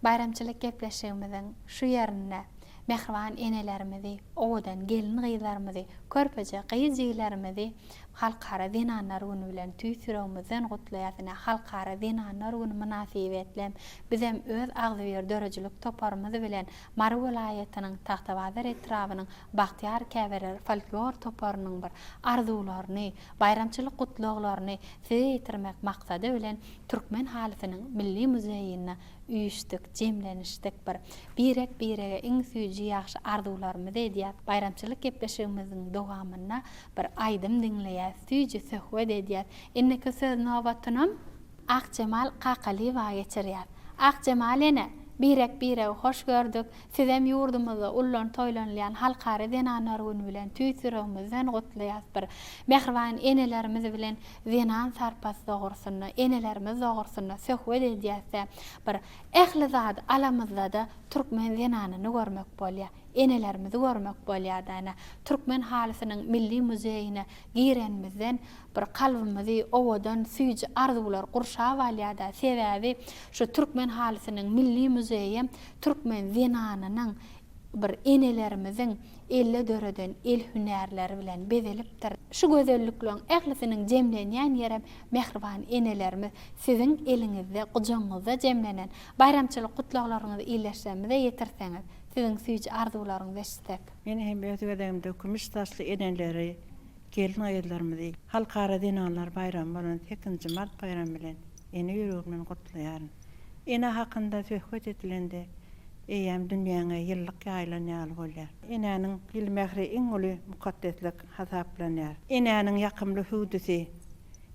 baýramçylyk gepleşigimiziň şu ýerinde mähriban enelerimizi, owadan gelin-gyzlarymyzy, körpeje gyz jigilerimizi Halkara zenanlar güni bilen tüýs ýüregimizden gutlaýas. Ine, Halkara zenanlar güni mynasybetli bizem öz agzybir döredijilik toparymyz bilen Mary welaýatynyň Tagtabazar etrabynyň Bagtyýar käbeler folklor toparynyň bir arzuwlaryny, baýramçylyk gutlaglaryny size ýetirmek maksady bilen Türkmen halysynyň milli muzeýinde üýşdük, jemlenişdik bir birek-birege iň süýji ýagşy arzuwlarymyzy edýäs. Baýramçylyk gepleşigimiziň dowamynda bir aýdym diňleýäs, süýji söhbet edýäs. Indiki söz nobatynam Akjemal Kakalyýewa geçirýäs. Akjemal ene, birek-biregi hoş gördük. Sizem ýurdumyzda ullan toýlanylýan Halkara zenanlar güni bilen tüýs ýüregimizden gutlaýas. Bir mähriban enelerimiz bilen zenan sarpasy dogrusynda, enelerimiz dogrusynda söhbet edýäs-de, bir ähli zady alamyzda-da türkmen zenanyny görmek bolýar. Enelerimizi görmek bolýar-da ene. Türkmen halysynyň milli muzeýine girenimizden bir kalbymyzy owadan, süýji arzuwlar gurşap alýar-da. Sebäbi şu türkmen halysynyň milli muzeýi türkmen zenanynyň bir enelerimiziň elle döreden el hünärleri bilen bezelipdir. Şu gözellikleriň ählisiniň jemlenýän ýerem mähriban enelerimiz siziň eliňizde, gujagyňyzda jemlenen baýramçylyk gutlaglaryňyzy ildeşlerimize ýetirseňiz, siziň süýji arzuwlaryňyzy eşitsek.
Men hem öz gezegimde kümüş saçly eneleri, gelin-gyzlarymyzy Halkara zenanlar baýramy bolan sekizinji mart baýramy bilen ene ýüregimden gutlaýaryn. Ene hakynda söhbet edilende, eýýäm dünýäňe ýyllyk ýaýylan ýaly bolýar. Enäniň ýyly mähri iň uly mukaddeslik hasaplanýar. Enäniň ýakymly hüwdüsi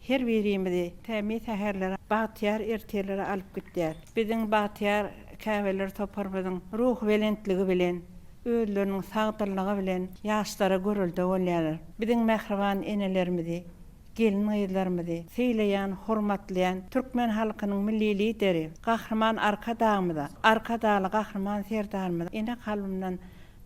her birimizi tämiz säherlere, bagtyýar ertirlere alyp gitýär. Biziň bagtyýar käbeler toparymyzyň ruhubelentligi bilen, özleriniň sagdynlygy bilen ýaşlara görelde bolýarlar. Biziň mähriban enelerimizi gelin-gyzlarymyzy sylaýan, hormatlaýan türkmen halkynyň Milli Lideri Gahryman Arkadagymyza, Arkadagly Gahryman Serdarymyza ene kalbymdan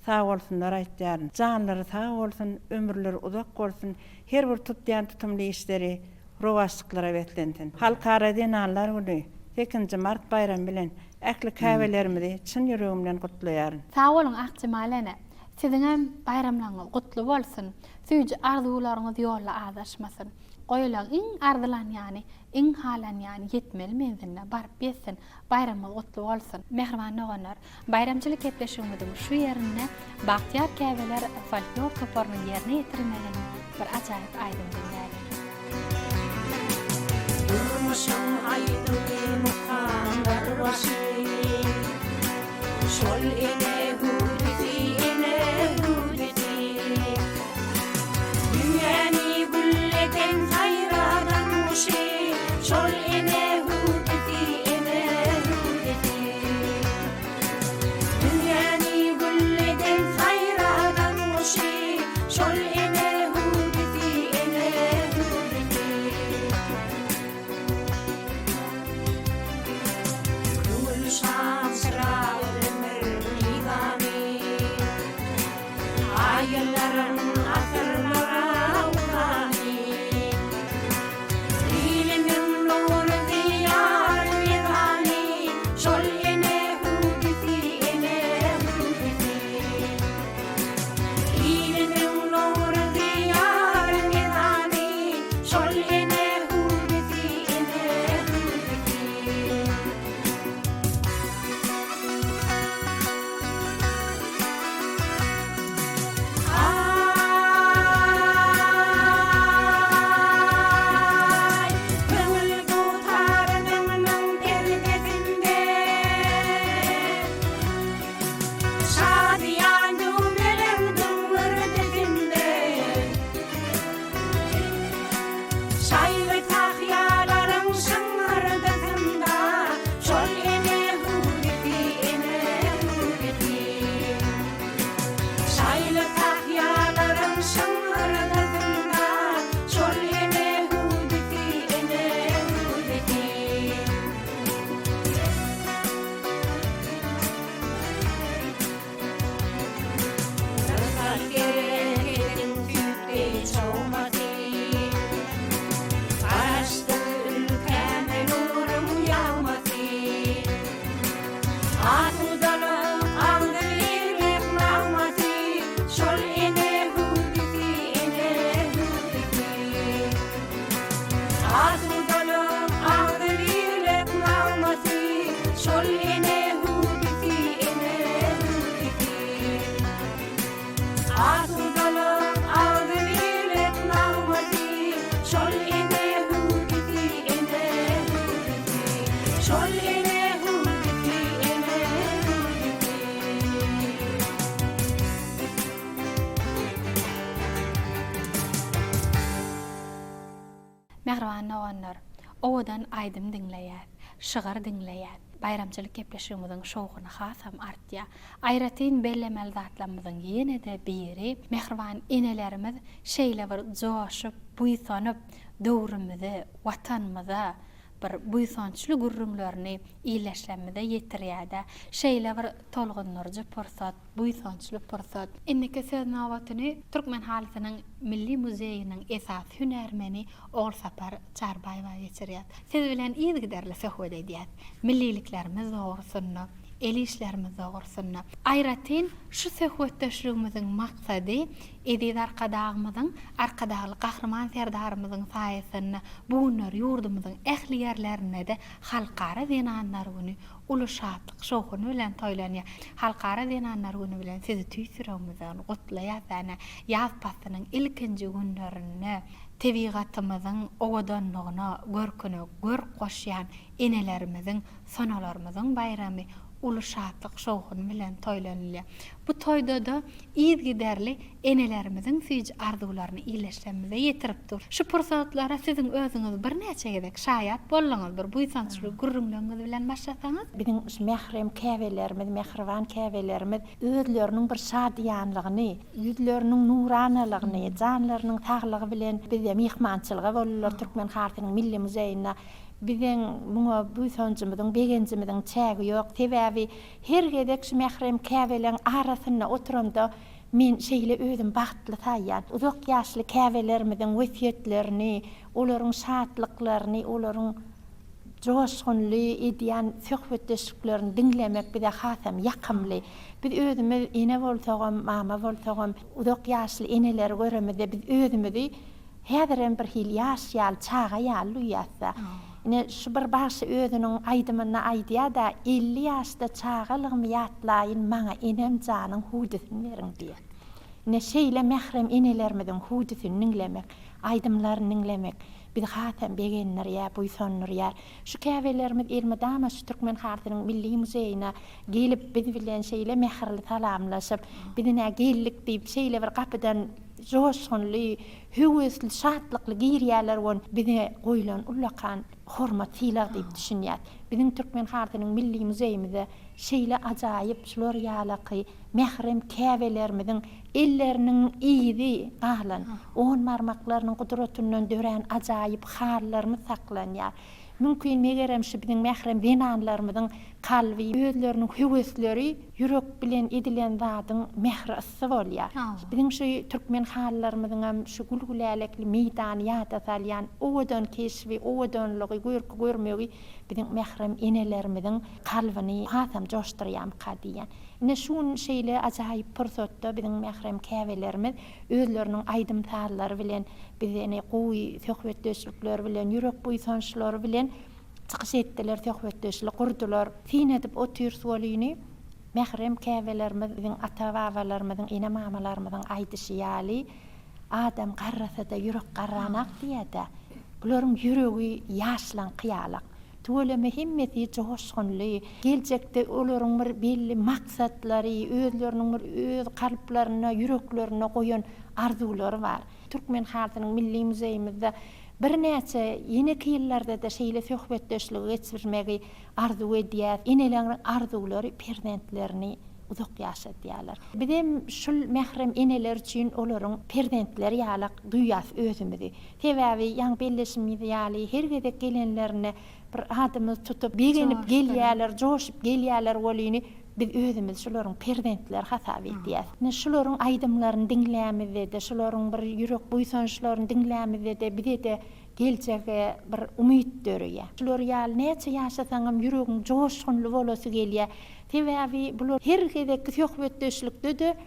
sagbolsunlar aýtýaryn. Janlary sag bolsun, ömürleri uzak bolsun, her bir tutýan tutumly işleri rowaçlyklara beslensin. Halkara zenanlar güni, sekizinji mart baýramy bilen ähli käbelerimizi çyn ýüregimden gutlaýaryn.
Sag boluň Akjemal ene. Siziňem baýramlaryňyz gutly bolsun! Süýji arzuwlaryňyz ýolda azaşmasyn. Goýulaň iň arzylanýany, iň halanýany ýetmeli menziline baryp ýetsin. Baýramyňyz gutly bolsun! Mähriban doganlar, baýramçylyk gepleşigimiziň şu ýerinde Bagtyýar käbeler folklor toparynyň ýerine ýetirmeginde bir ajaýyp aýdym diňläliň.
Durmuşyň aýdymy mukamlar başy. Şol ene hüwdüsi, ene hüwdüsi. Dünýäni gülleden, saýradan guşy. Şol ene hüwdüsi, ene hüwdüsi. Dünýäni gülleden, saýradan guşy. Şol ene hüwdüsi, ene hüwdüsi. Köňül şam çyragy ömür. Asudalyk, agzybirlik nagmasy, Şol ene hüwdüsi, ene hüwdüsi. Asudalyk, agzybirlik nagmasy, Şol ene hüwdüsi, ene hüwdüsi. Şol ene hüwdüsi, ene hüwdüsi.
Mähriban doganlar, owadan aýdym diňleýäs, şygyr diňleýäs. Baýramçylyk gepleşigimiziň şowhuny hasam artýar. Aýratyn bellemeli zatlarymyzyň ýene-de biri, mähriban enelerimiz şeýle bir joşup, buýsanyp, döwrümize, Watanymyza bir buýsançly gürrüňlerini ildeşlerimize ýetirýär-de, şeýle bir tolgundyryjy pursat, buýsançly pursat. Indiki söz nobatyny Türkmen halysynyň Milli muzeýiniň esasy hünärmeni Ogulsapar Çarbaýewa geçirýär. Siz bilen yzygiderli söhbet edýäs. Milliliklerimiz dogrusynda, el işlerimiz dogrusynda. Aýratyn şu söhbetdeşligimiziň maksady Eziz Arkadagymyzyň, Arkadagly Gahryman Serdarymyzyň saýasynda bu günler ýurdumyzyň ähli ýerlerinde-de Halkara zenanlar güni uly şatlyk-şowhun bilen toýlanýar. Halkara zenanlar güni bilen sizi tüýs ýüregimizden gutlaýas ene. Ýaz paslynyň ilkinji günlerinde tebigatymyzyň owadanlygyna, görküne görk goşýan enelerimiziň, sonalarymyzyň baýramy uly şatlyk-şowhun bilen toýlanylýar. Bu toýda-da yzygiderli enelerimiziň süýji arzuwlaryny ildeşlerimize ýetirip dur. Şu pursatlara siziň özüňiz birnäçe gezek şaýat bolduňyz, bir buýsançly gürrüňleriňiz bilen başlasaňyz.
Biziň şu mährem käbelerimiz, mähriban käbelerimiz özleriniň bir şadyýanlygyny, ýüzleriniň nuranalygyny, janlarynyň saglygy bilen bizde myhmançylyga boldular Türkmen halysynyň milli muzeýinde. Biziň muňa buýsanjymyzyň, begenjimiziň çägi ýok. Sebäbi Her gezek şu mährem käbeleň arasynda oturamda, men şeýle özümi bagtly saýýan. Uzak ýaşly käbelerimiziň wesýetlerini, olaryň şatlyklaryny, olaryň joşgunly edýän söhbetdeşliklerini diňlemek bize hasam ýakymly. Biz özümiz ene bolsagam, mama bolsagam, uzak ýaşly eneleri göremizde biz özümizi Häzirem bir hili ýaş ýaly, çaga ýaly duýýas-da. Ine, şu bir bagşy özüniň aýdymynda aýdýar-da, 50 ýaşda çagalygymy ýatlaýyn, maňa enem janyň hüwdüsini beriň diýýär. Ine, şeýle mährem enelerimiziň hüwdüsini diňlemek, aýdymlaryny diňlemek bizi hasam begendirýär, buýsandyrýar. Şu käbelerimiz elmydama şu Türkmen halysynyň milli muzeýine gelip, biz bilen şeýle mähirli salamlaşyp, biz ine geldik diýip, şeýle bir gapydan joşgunly, höwesli, şatlykly girýärler ol bize goýlan ullakan hormat, sylag diýip düşünýäs. Biziň Türkmen halysynyň milli muzeýimizde şeýle ajaýyp şular ýalaky mährem käbelerimiziň elleriniň yzy galan, on barmaklarynyň gudratyndan dörän ajaýyp halylarymyz saklanýar. Mümkin, megerem, şu biziň mährem zenanlarymyzyň kalby, özleriniň höwesleri ýürek bilen edilen zadyň mähri ysy bolýar. Biziň şu türkmen halylarymyzyňam şu gül-gülälekli meýdany ýada salýan owadan keşbi, owadanlygy, görki-görmegi biziň mährem enelerimiziň kalbyny hasam joşdurýarmyka diýýän. Ine, şu gün şeýle ajaýyp pursatda biziň mährem käbelerimiz özleriniň aýdym-sazlary bilen bize ine gowy söhbetdeşlikleri bilen, ýürek buýsançlary bilen çykyş etdiler, söhbetdeşlik gurdular. Syn edip otyrys welini, mährem käbelerimiz biziň ata-babalarymyzyň, ene-mamalarymyzyň aýdyşy ýaly, Adam garrasa-da ýürek garranak diýýär-dä. Bularyň ýüregi ýaşlaňky ýalak. Tüweleme hemmesi joşgunly. Geljekde olaryň bir belli maksatlary, özleriniň bir öz kalplarynda, ýüreklerinde goýan arzuwlary bar. Türkmen halysynyň milli muzeýimizde birnäçe ýeneki ýyllarda-da şeýle söhbetdeşligi geçirmegi arzuw edýäs. Eneleriň arzuwlary perzentlerini uzak ýaşadýarlar. Bizem şul mährem eneler üçin olaryň perzentleri ýalak duýýas özümizi. Sebäbi ýaňy belleşimiz ýaly her gezek gelenlerinde bir adymyzy tutup begenip gelýärler, joşup gelýärler welini biz özümizi şularyň perzentleri hasap edýäs. Ine şularyň aýdymlaryny diňlämizde-de, şularyň bir ýürek buýsançlaryny diňlämizde-de bize-de geljege bir umyt döreýär. Şular ýaly näçe ýaşasaňam ýüregiň joşgunly bolasy gelýär. Sebäbi bular her gezekki söhbetdeşlikde-de.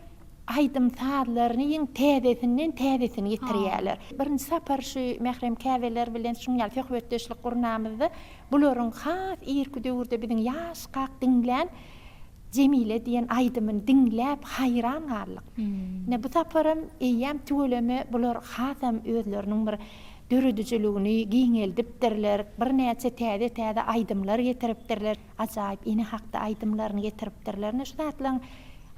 aýdym-sazlarynyň täzesinden täzesini getirýärler. Birinji sapar şu mährem käbeler bilen şuň ýaly söhbetdeşlik gurnamyzda bularyň has irki döwürde biziň ýaşkak diňlän Jemile diýen aýdymyny diňläp haýran galdyk. Ine bu saparam eýýäm tüweleme bular hasam özleriniň bir döredijiligini giňeldipdirler, birnäçe täze-täze aýdymlar getiripdirler, ajaýyp ene hakda aýdymlaryny getiripdirler. Ine şu zatlaryň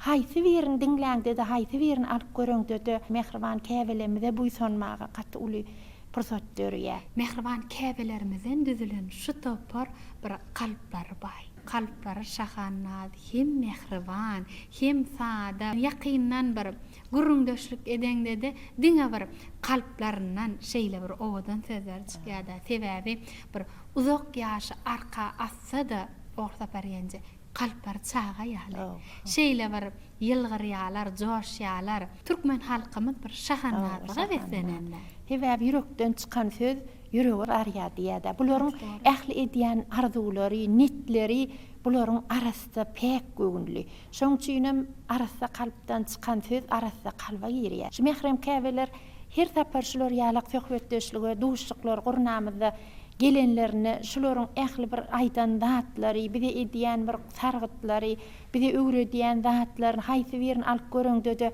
haýsy birini diňläňde-de, haýsy birini alyp göreňde-de mähriban käbelerimize buýsanmaga gaty uly pursat dörýär.
Mähriban käbelerimizden düzülen şu topar bir kalplary baý. Kalplary şahannaz, hem mähriban, hem sada. Ýakyndan bir gürrüňdeşlik edeňde-de diňe bir kalplaryndan şeýle bir owadan sözler çykýar-da. Sebäbi bir uzak ýaşy arka atsa-da Ogulsapar ýenje kalplary çaga ýaly. Şeýle bir ýylgyrýarlar, joşýarlar. Türkmen halkymyz bir şahannazlyga beslenende.
Sebäbi ýürekden çykan söz ýürege barýar diýýär-dä. Bularyň ähli edýän arzuwlary, netleri bularyň arassa, päk göwünli. Şoň üçinem arassa kalpdan çykan söz arassa kalba girýär. Şu mährem käbeler her sapar şular ýalak söhbetdeşlige, duşuşyklar gurnamyzda gelenlerinde şularyň ähli bir aýdan zatlary, bize edýän bir sargytlary, bize öwredýän zatlaryny haýsy birini alyp göreňde-de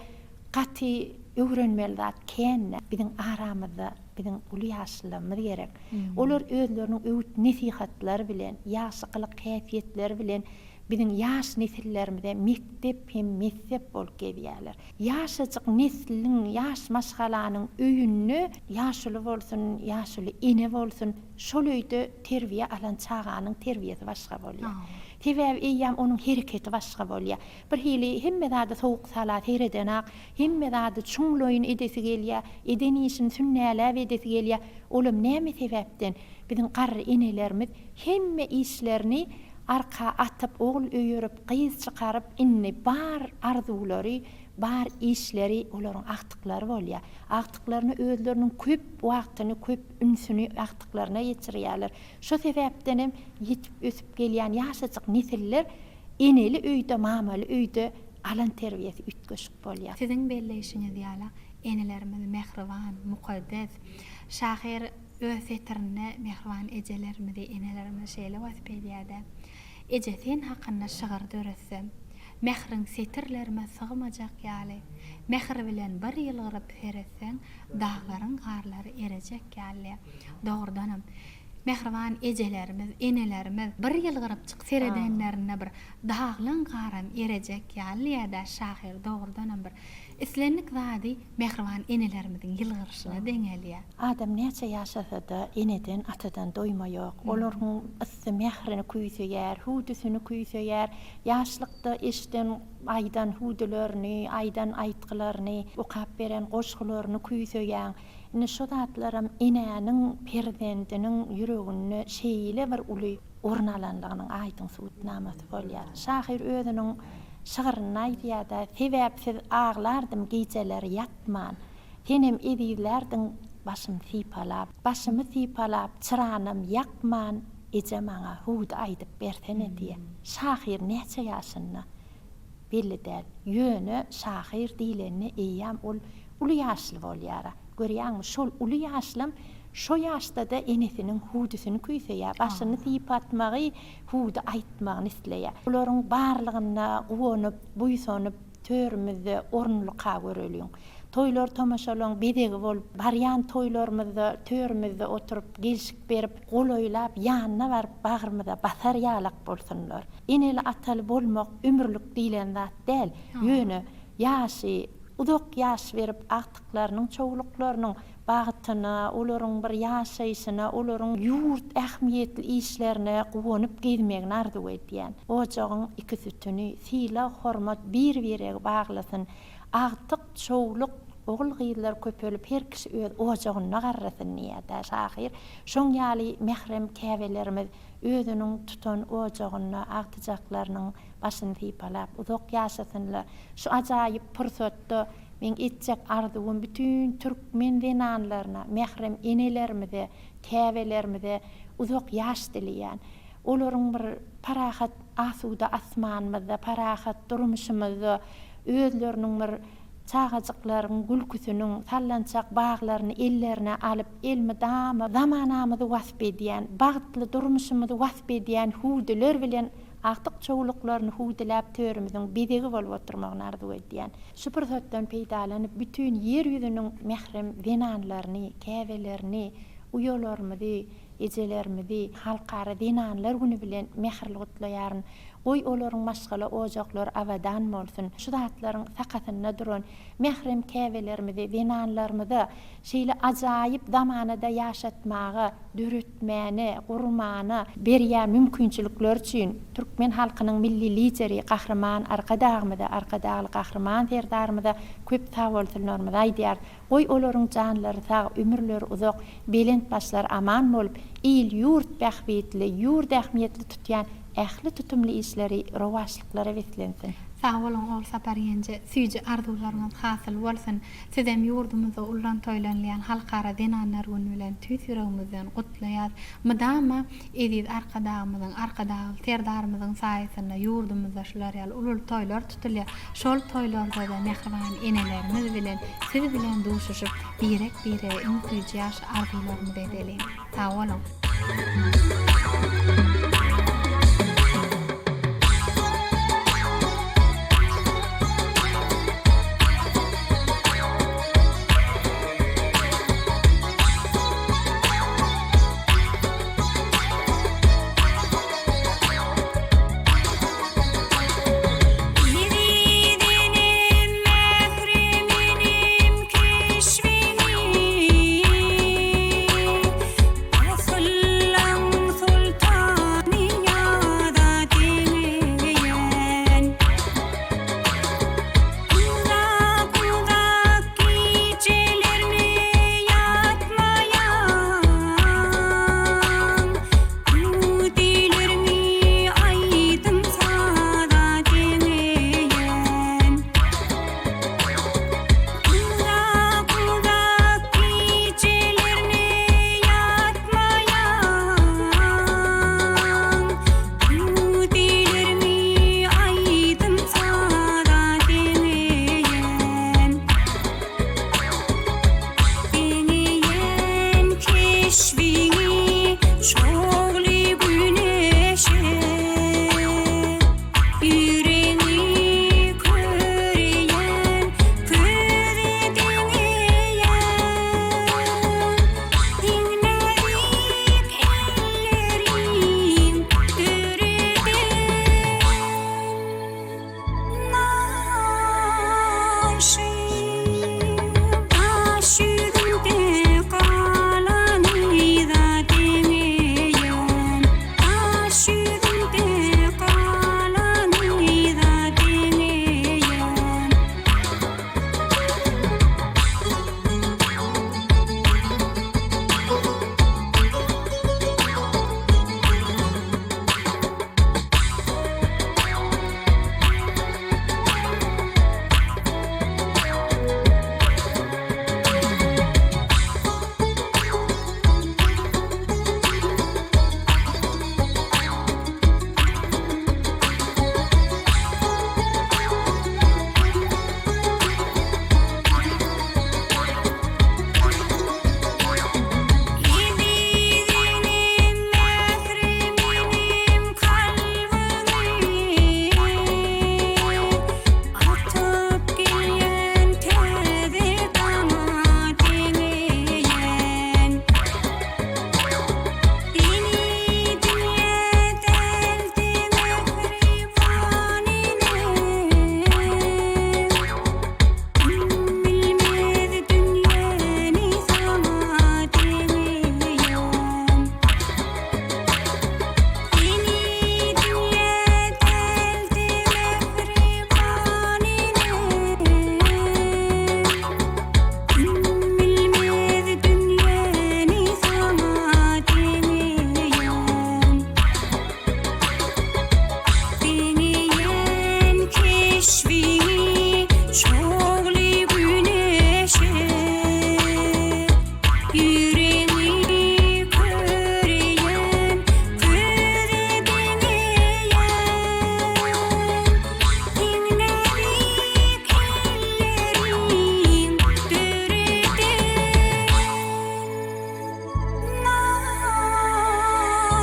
gaty öwrenmeli zat kän-dä. Biziň aramyzda biziň uly ýaşlylarymyz gerek. Olar özleriniň öwüt-nesihatlary bilen, ýagşy gylyk-häsiýetleri bilen biziň ýaş nesillerimize mekdep hem messep bolup gezýärler. Ýaşajyk nesliň, ýaş maşgalanyň öýünde ýaşuly bolsun, ýaşuly ene bolsun, şol öýde terbiýe alan çaganyň terbiýesi başga bolýar. Sebäbi eýýäm onuň hereketi başga bolýar. Bir hili hemme zady sowuk-sala seredenak, hemme zady çuňlaýyn edesi gelýär, eden işini sünnäläp edesi gelýär. Olam näme sebäpden? Biziň garry enelerimiz hemme işlerini arka atyp, ogul öýerip, gyz çykaryp, indi bar arzuwlary, bar işleri olaryň agtyklary bolýar. Agtyklaryna özleriniň köp wagtyny, köp ünsüni agtyklaryna geçirýärler. Şo sebäpdenem ýetip ösüp gelýän ýaşajyk nesiller eneli öýde, mamaly öýde alan terbiýesi üýtgeşik bolýar.
Siziň belleýşiňiz ýaly, enelerimiz mähriban, mukaddes. Şahyr öz setirinde mähriban ejelerimizi, enelerimizi şeýle wasp edýär-de, Eje, sen hakynda şygyr döretsem, Mähriň setirlerime sygmajak ýaly, Mähir bilen bir ýylgyryp seretseň, Daglaryň garlary erejek ýaly. Dogrudanam, mähriban ejelerimiz, enelerimiz bir ýylgyrypjyk seredenlerinde bir daglaň garam erejek ýaly diýýär-dä şahyr. Dogrudanam bir islendik zady mähriban enelerimiziň ýylgyryşyna deňelýär.
Adam näçe ýaşasa-da eneden, atadan doýma ýok. Olaryň yssy mährini küýseýär, hüwdüsini küýseýär. Ýaşlykda eşiden aýdan hüwdülerini, aýdan aýtgylaryny, okap beren goşgularyny küýseýäň. Indi şo zatlaram enäniň perzendiniň ýüreginde şeýle bir uly orun alanlygynyň aýdyň subutnamasy bolýar. Şahyr özüniň şygrynda aýdýar-da, Sebäpsiz aglardym gijeler ýatman, Senem ezizlärdiň başym sypalap. Başymy sypalap, çyranam ýakman, Eje maňa hüwdi aýdyp bersene diýýär. Şahyr näçe ýaşynda? Belli däl. Ýöne şahyr diýlende eýýäm ol uly ýaşly bolýar-a. Görýäňmi, şol uly ýaşlam şo ýaşda-da enesiniň hüwdüsini küýseýär, başyny sypatmagy, hüwdi aýtmagyny isleýär. Bularyň barlygyna guwanyp, buýsanyp, törümizde orunlyka göreliň. Toýlar tomaşalaň bezegi bolup, barýan toýlarymyzda törümizde oturyp, gelşik berip, golaýlap, ýanyna baryp bagrymyza basar ýalak bolsunlar. Eneli-ataly bolmak ömürlik diýlen zat däl. Ýöne ýaşy, uzak ýaş berip agtyklarynyň, çowluklarynyň bagtyna, olaryň bir ýaşaýşyna, olaryň ýurt ähmiýetli işlerine guwanyp gezmegini arzuw edýän. Ojagyň iki sütüni, sylag-hormat bir-biregi baglasyn. Agtyk, çowluk, ogul-gyzlar köpelip her kişi öz ojagynda garrasyn diýýär-dä şahyr. Şoň ýaly mährem käbelerimiz özüniň tutan ojagynda agtyjaklarynyň başyny sypalap uzak ýaşasynlar. Şu ajaýyp pursatda meň etjek arzuwym bütin türkmen zenanlaryna, mährem enelerimize, käbelerimize uzak ýaş dileýän. Olaryň bir parahat asuda asmanymyzda, parahat durmuşymyzda özleriniň bir. Çagajyklaryň gülküsiniň sallançak baglaryny ellerine alyp, elmydama zamanamyzy wasp edýän, bagtly durmuşymyzy wasp edýän hüwdüler bilen agtyk-çowluklaryny hüwdüläp törümiziň bezegi bolup oturmagyny arzuw edýän. Şu pursatdan peýdalanyp, bütin Ýer ýüzüniň mährem zenanlaryny, käbelerini, uýalarymyzy, ejelerimizi Halkara zenanlar güni bilen mähirli gutlaýaryn. Goý, olaryň maşgala ojaklary abadan bolsun! Şu zatlaryň sakasynda duran mährem käbelerimizi, zenanlarymyza şeýle ajaýyp zamanada ýaşatmaga, döretmäne, gurmana berýän mümkinçilikleri üçin türkmen halkynyň Milli Lideri Gahryman Arkadagymyza, Arkadagly Gahryman Serdarymyza köp sagbolsunlarymyzy aýdýarys. Goý, olaryň janlary sag, ömürleri uzak, belent başlary aman bolup, il-ýurt bähbitli, ýurt ähmiýetli tutýan ähli tutumly işleri rowaçlyklara beslensin.
Sag boluň Ogulsapar ýenje, süýji arzuwlaryňyz hasyl bolsun! Sizem ýurdumyzda ullan toýlanylýan Halkara zenanlar güni bilen tüýs ýüregimizden gutlaýas. Mydama eziz Arkadagymyzyň, Arkadagly Serdarymyzyň saýasynda ýurdumyzda şular ýaly uly-uly toýlar tutulýar. Şol toýlarda-da mähriban enelerimiz bilen, siz bilen duşuşyp, birek-birege iň süýji ýagşy arzuwlarymyzy edeliň. Sag boluň!
Eziz enem, mährem enem keşbini, Pasyllaň soltany.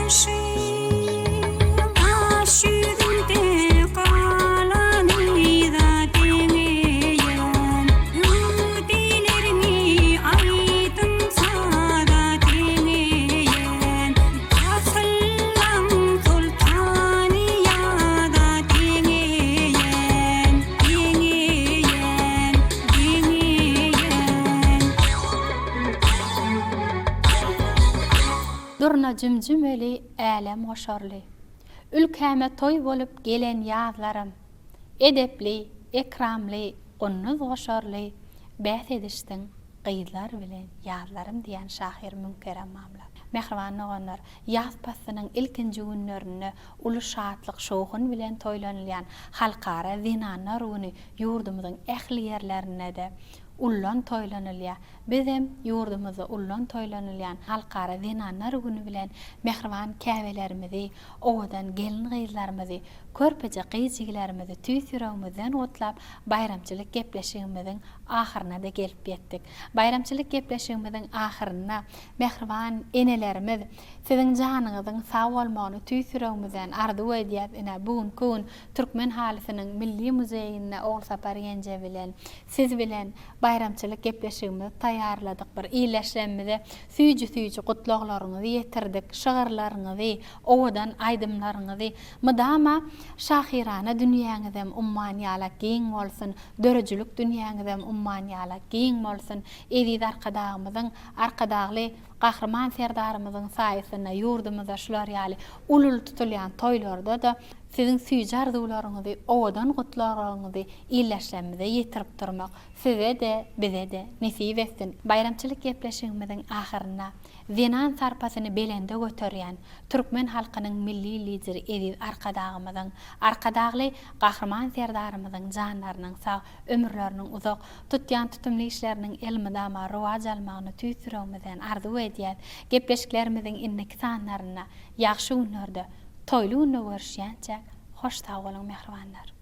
Daşy daş ýüzünde galan yza deňeýän. Hüwdülerňi aýdym-saza deňeýän. Pasyllaň soltany ýaza deňeýän, deňeýän, deňeýän.
Durna jümjümeli älem goşarly. Ülkäme toý bolup gelen ýazlarym. Edepli, ekramly, gunduz goşarly, Bäs edişsin gyzlar bilen ýazlarym diýen şahyr Müňkerem mamla. Mähriban doganlar, ýaz paslynyň ilkinji günlerinde uly şatlyk-şowhun bilen toýlanylýan Halkara zenanlar güni ýurdumyzyň ähli ýerlerinde-de ullan toýlanylýar. Bizem ýurdumyzda ullan toýlanylýan Halkara zenanlar güni bilen mähriban käbelerimizi, owadan gelin-gyzlarymyzy, körpeje gyz-jigilerimizi tüýs ýüregimizden gutlap, baýramçylyk gepleşigimiziň ahyryna-da gelip ýetdik. Baýramçylyk gepleşigimiziň ahyrynda mähriban enelerimiz, siziň janyňyzyň sag bolmagyny tüýs ýüregimizden arzuw edýäs. Ine, bu günki gün Türkmen halysynyň milli muzeýinde Ogulsapar Genje bilen, siz bilen Baýramçylyk gepleşigimizi taýýarladyk. Bir ildeşlerimize süýji-süýji gutlaglaryňyzy ýetirdik, şygyrlaryňyzy, owadan aýdymlaryňyzy. Mydama şahyrana dünýäňizem umman ýalak giň bolsun, döredijilik dünýäňizem umman ýalak giň bolsun. Eziz Arkadagymyzyň, Arkadagly Gahryman Serdarymyzyň saýasynda ýurdumyzda şular ýaly uly-uly tutulýan toýlarda-da siziň süýji arzuwlaryňyzy, owadan gutlaglaryňyzy ildeşlerimize ýetirip durmak size-de, bize-de nesip etsin! Baýramçylyk gepleşigimiziň ahyrynda zenan sarpasyny belende göterýän türkmen halkynyň Milli Lideri eziz Arkadagymyzyň, Arkadagly Gahryman Serdarymyzyň janlarynyň sag, ömürleriniň uzak, tutýan tutumly işleriniň elmydama rowaç almagyny tüýs ýüregimizden arzuw edýäs. Gepleşiklerimiziň indiki sanlarynda, ýagşy günlerde, toýly günde görüşýänçäk, hoş sag boluň mähribanlar!